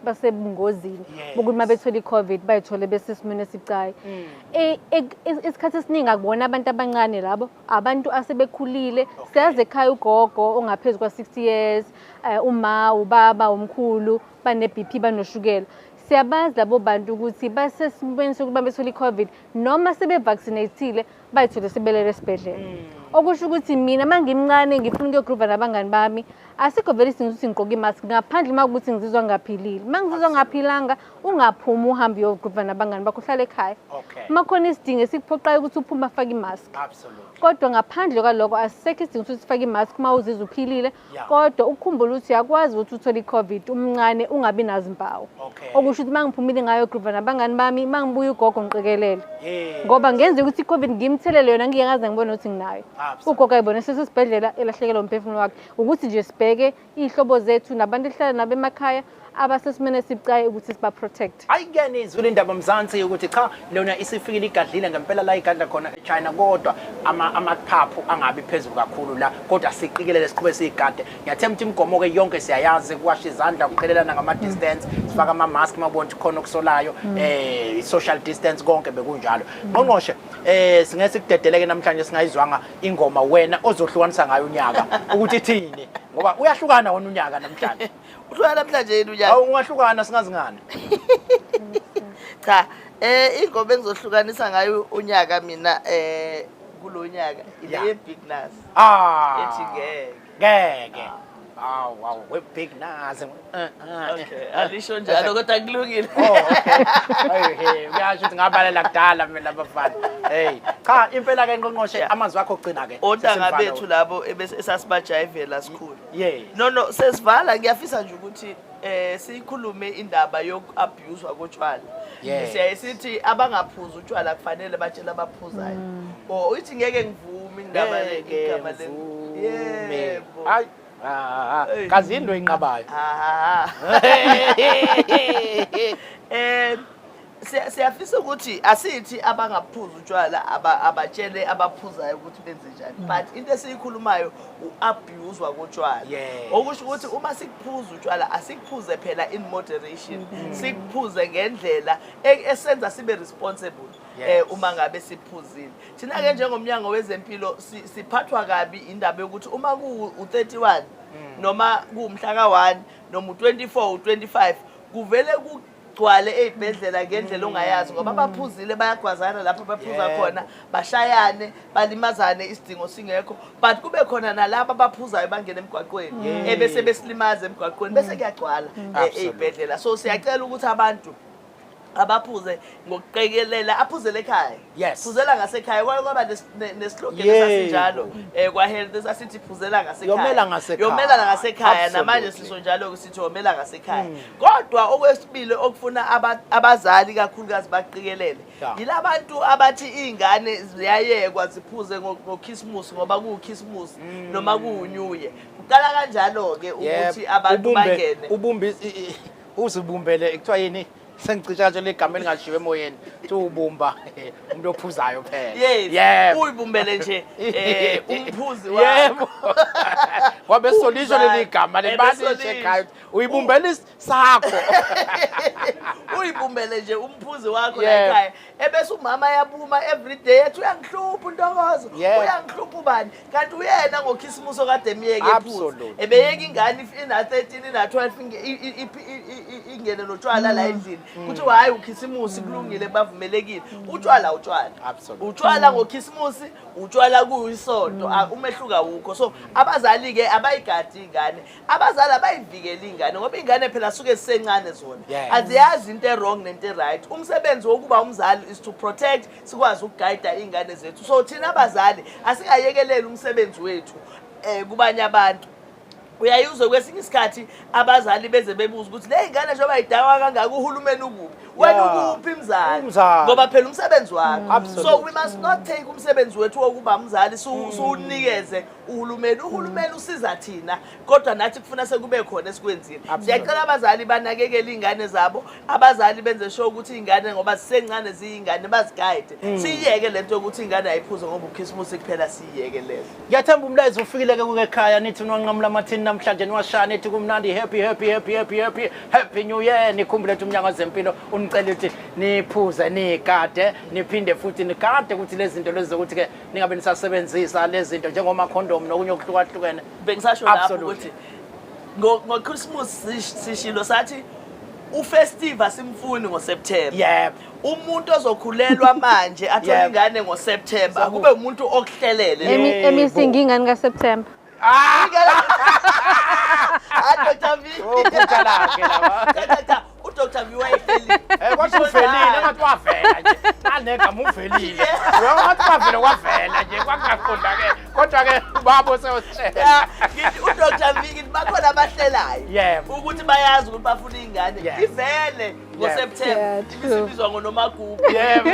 basebungozini bokuthi uma bethola i-COVID bayithole besesimweni esibucayi. Isikhathi esiningi akubona abantu abancane labo, abantu asebekhulile. Siyazi ekhaya ugogo ongaphezu kwa-60 years, uma, ubaba, umkhulu, bane-BP, banoshukela. Siyabazi labo bantu ukuthi basesimweni sokuba bethole i-COVID, noma sebe-vaccinatile, bayithole sebelele esibhedlela. Okusho ukuthi mina uma ngimncane ngifuna ukuyogroova nabangani bami, asikho vele isidingo ukuthi ngigqoke imask, ngaphandle uma kuwukuthi ngizizwa ngingaphilile. Uma ngizizwa ngingaphilanga, ungaphumi uhambe uyogroova nabangani bakho, uhlale ekhaya. Uma khona isidingo esikuphoqayo ukuthi uphume, afake imask. Kodwa ngaphandle kwaloko asisekho isidingo sokuthi sifake imask uma uzizwa uphilile. Kodwa ukukhumbula ukuthi uyakwazi ukuthi uthole i-COVID umncane, ungabi nazimpawu. Okusho ukuthi uma ngiphumile ngayogroova nabangani bami, uma ngibuya ugogo ngiqikelele. Ngoba ngenzeka ukuthi i-COVID ngimthelele yona ngingakaze ngibone ukuthi nginayo. Ugogo ayibone sesesibhedlela elahlekelwa umphefumulo wakhe. Ukuthi nje sibheke iy'hlobo zethu nabantu esihlala nabo emakhaya. abasesimeni esibucayi ukuthi siba-protect. Ayikuyena izwi lendaba Mzansi ukuthi cha lona isifikile igadlile ngempela la igadla khona eChina kodwa amaphaphu angabi phezulu kakhulu la kodwa siqikelele siqhube siyigade. Ngiyathemba ukuthi imigomo ke yonke siyayazi kuwasha izandla kuqhelelana ngama distance sifaka ama mask mabona ukuthi khona okusolayo social distance konke bekunjalo. Ngqongqoshe singeke sikudedeleke namhlanje singayizwanga ingoma wena ozohlukanisa ngayo unyaka ukuthi ithini ngoba uyahlukana wona unyaka namhlanje. Uhlukana namhlanje yini unyaka? Awu ungahlukana singazi ngani. Cha, ingoma engizohlukanisa ngayo unyaka mina kulonyaka ile Big Nuz. Ethi ngeke. Ngeke. Awu awu we Big Nuz. Okay, alisho njalo kodwa kulungile. Oh okay. Hey hey, uyasho ukuthi ngabalela kudala mina abafana. Hey, cha impela ke Ngqongqoshe amazwi akho ogcina ke. Ontanga bethu labo esasibajayivela sikhulu. Yes. No sesivala ngiyafisa nje ukuthi siyikhulume indaba yokuabuse kotshwala. Siyaye sithi abangaphuzi utshwala kufanele batshele abaphuzayo. Oh ithi ngeke ngivume indaba le igama le. Yebo. Hayi. Kazi into enqabayo. Siyafisa ukuthi asithi abangaphuzi utshwala abatshele abaphuzayo ukuthi benze njani but into esiyikhulumayo uabuse kotshwala. Okusho ukuthi uma sikuphuza utshwala asikuphuze phela in moderation, sikuphuze ngendlela esenza sibe responsible uma ngabe siphuzile. Thina ke njengomnyango wezempilo siphathwa kabi indaba yokuthi uma ku 31 noma kuwumhla ka1 noma u24 u25 kuvele kugcwale ezibhedlela ngendlela ongayazi ngoba abaphuzile bayagwazana lapho baphuza khona bashayane balimazane isidingo singekho but kube khona nalabo abaphuzayo bangena emgwaqweni ebese besilimaza emgwaqweni bese kuyagcwala ezibhedlela. So siyacela ukuthi abantu abaphuze ngokuqekelela aphuzele ekhaya. Phuzela ngasekhaya kwaba neslogan esasinjalo kwa health esasithi phuzela ngasekhaya. Yomela ngasekhaya. Yomela ngasekhaya namanje sisho njalo sithi yomela ngasekhaya. Kodwa okwesibili okufuna abazali kakhulukazi baqikelele yilabantu abathi izingane ziyayekwa ziphuze ngoChristmas ngoba kuwuChristmas noma kuwuNew Year. Kuqala kanjalo ke ukuthi abantu bangene ubumbi uzibumbele kuthiwa yini? Sengicisha nje legama elingashiwe emoyeni uthi ubumba umuntu ophuzayo phela. Yes. Uyibumbele nje umphuzi wakho. Ngoba esolisho leli gama lebalishe ekhaya uyibumbele sakho. Uyibumbele nje umphuzi wakho la ekhaya. Ebese umama yabuma every day ethi uyangihlupha uNtokozo, uyangihlupha ubani? Kanti uyena ngokhisimusi okade emiyeke ephuza. Ebeyeka ingane ina 13 ina 12 ingene notshwala la endlini. Kuthi hayi ukhisimusi kulungile bavumelekile. Utshwala utshwala. Utshwala ngokhisimusi, utshwala kuyisonto, umehluka awukho. So abazali ke abayigadi ingane. Abazali abayivikela ingane ngoba ingane phela suke sisencane zona. Aziyazi into e-wrong nento e-right. Umsebenzi wokuba umzali is to protect, sikwazi ukugayida ingane zethu. So thina abazali asingayekeleli umsebenzi wethu kubanye abantu. Uyayuzwa kwesinye isikhathi abazali beze bebuza ukuthi le ingane njengoba idakwa kangaka uhulumeni ukuphi? Wena ukuphi mzali? Ngoba phela umsebenzi wakho. So we must not take umsebenzi wethu wokuba umzali suwunikeze uhulumeni. Uhulumeni usiza thina kodwa nathi kufuna sekube khona esikwenzile. Siyacela abazali banakekele izingane zabo, abazali benze sure ukuthi izingane ngoba zisencane ziyingane baziguide. Siyeke lento yokuthi ingane ayiphuze ngoba uChristmas kuphela, siyeke leyo. Ngiyathemba umlayezo ufikile ke ekhaya nithi niwanqamula amathini namhlanje niwashaya nithi kumnandi happy happy happy happy happy happy new year. Nikhumbule ukuthi umnyango wezempilo unicela ukuthi niphuze nigade niphinde futhi nigade ukuthi lezi zinto lezi zokuthi ke ningabe nisasebenzisa lezi zinto njengoma condom nokunye okuhlukahlukene. Bengisasho lapho ukuthi ngoChristmas sishilo sathi ufestive asimfuni ngoSeptember. Yebo. Umuntu ozokhulelwa manje athole ingane ngoSeptember akube umuntu okuhlelele. MEC ngingane kaSeptember. Dr. V. Uphutha lakhe laba. Cha uDr. V wayehlelile. Kwathi uvelile ngathi wavela nje. Nanegama uvelile. Ngathi wavela kwavela nje kwakungaqondakele. Kodwa-ke babo sewusitshela. Ya, ngithi uDr Viki bakhona abahlelayo Yebo. ukuthi bayazi ukuthi bafuna iy'ngane Yes. ivele ngoSeptember Yeah, true. ibisibizwa ngoNomagugu Yebo.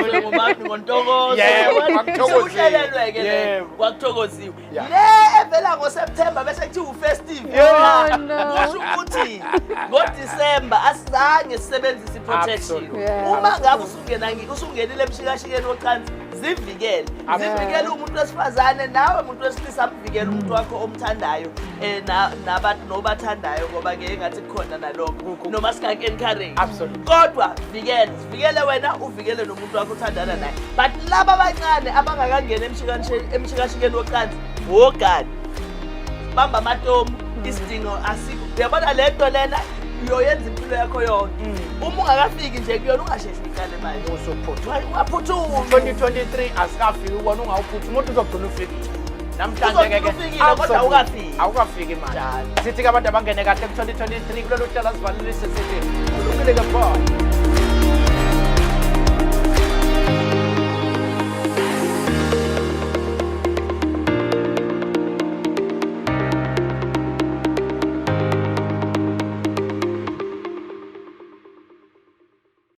ngontokozo Yebo, kwakuthokoziwe. sekuhlelelwe ke le Yebo. kwakuthokoziwe Yeah. le evela ngoSeptember bese kuthiwa ufestive Oh, no. kusho ukuthi ngoDisemba asizange sisebenzise i-protection Absolutely. Yeah. uma ngabe usungena usungenile emshikashikeni wocansi zivikele Absolutely. zivikele umuntu wesifazane nawe muntu wesilisa amvikele umuntu wakho omthandayo um nobathandayo ngoba ke engathi kukhona nalokho noma singak-encourage Absolutely. kodwa vikele zivikele wena uvikele nomuntu wakho othandana naye but laba abancane abangakangeni emshikashikeni wocansi wogani bamba amatomu isidingo asikho uyabona le nto lena uyoyenza impilo yakho yonke uma ungakafiki nje kuyona ungasheshi uyiqale manje Usuphuthuma. Ungaphuthumi. 2023 asikafiki ubona ungawuphuthi umuntu uzogcina ufikile namhlanje ke Uzogcina ufikile, kodwa awukafiki. Awukafiki manje. Njalo. Sithi ke abantu abangene kahle ku-2023 kulolu hlelo asivalelise sithi kulungile ke bye.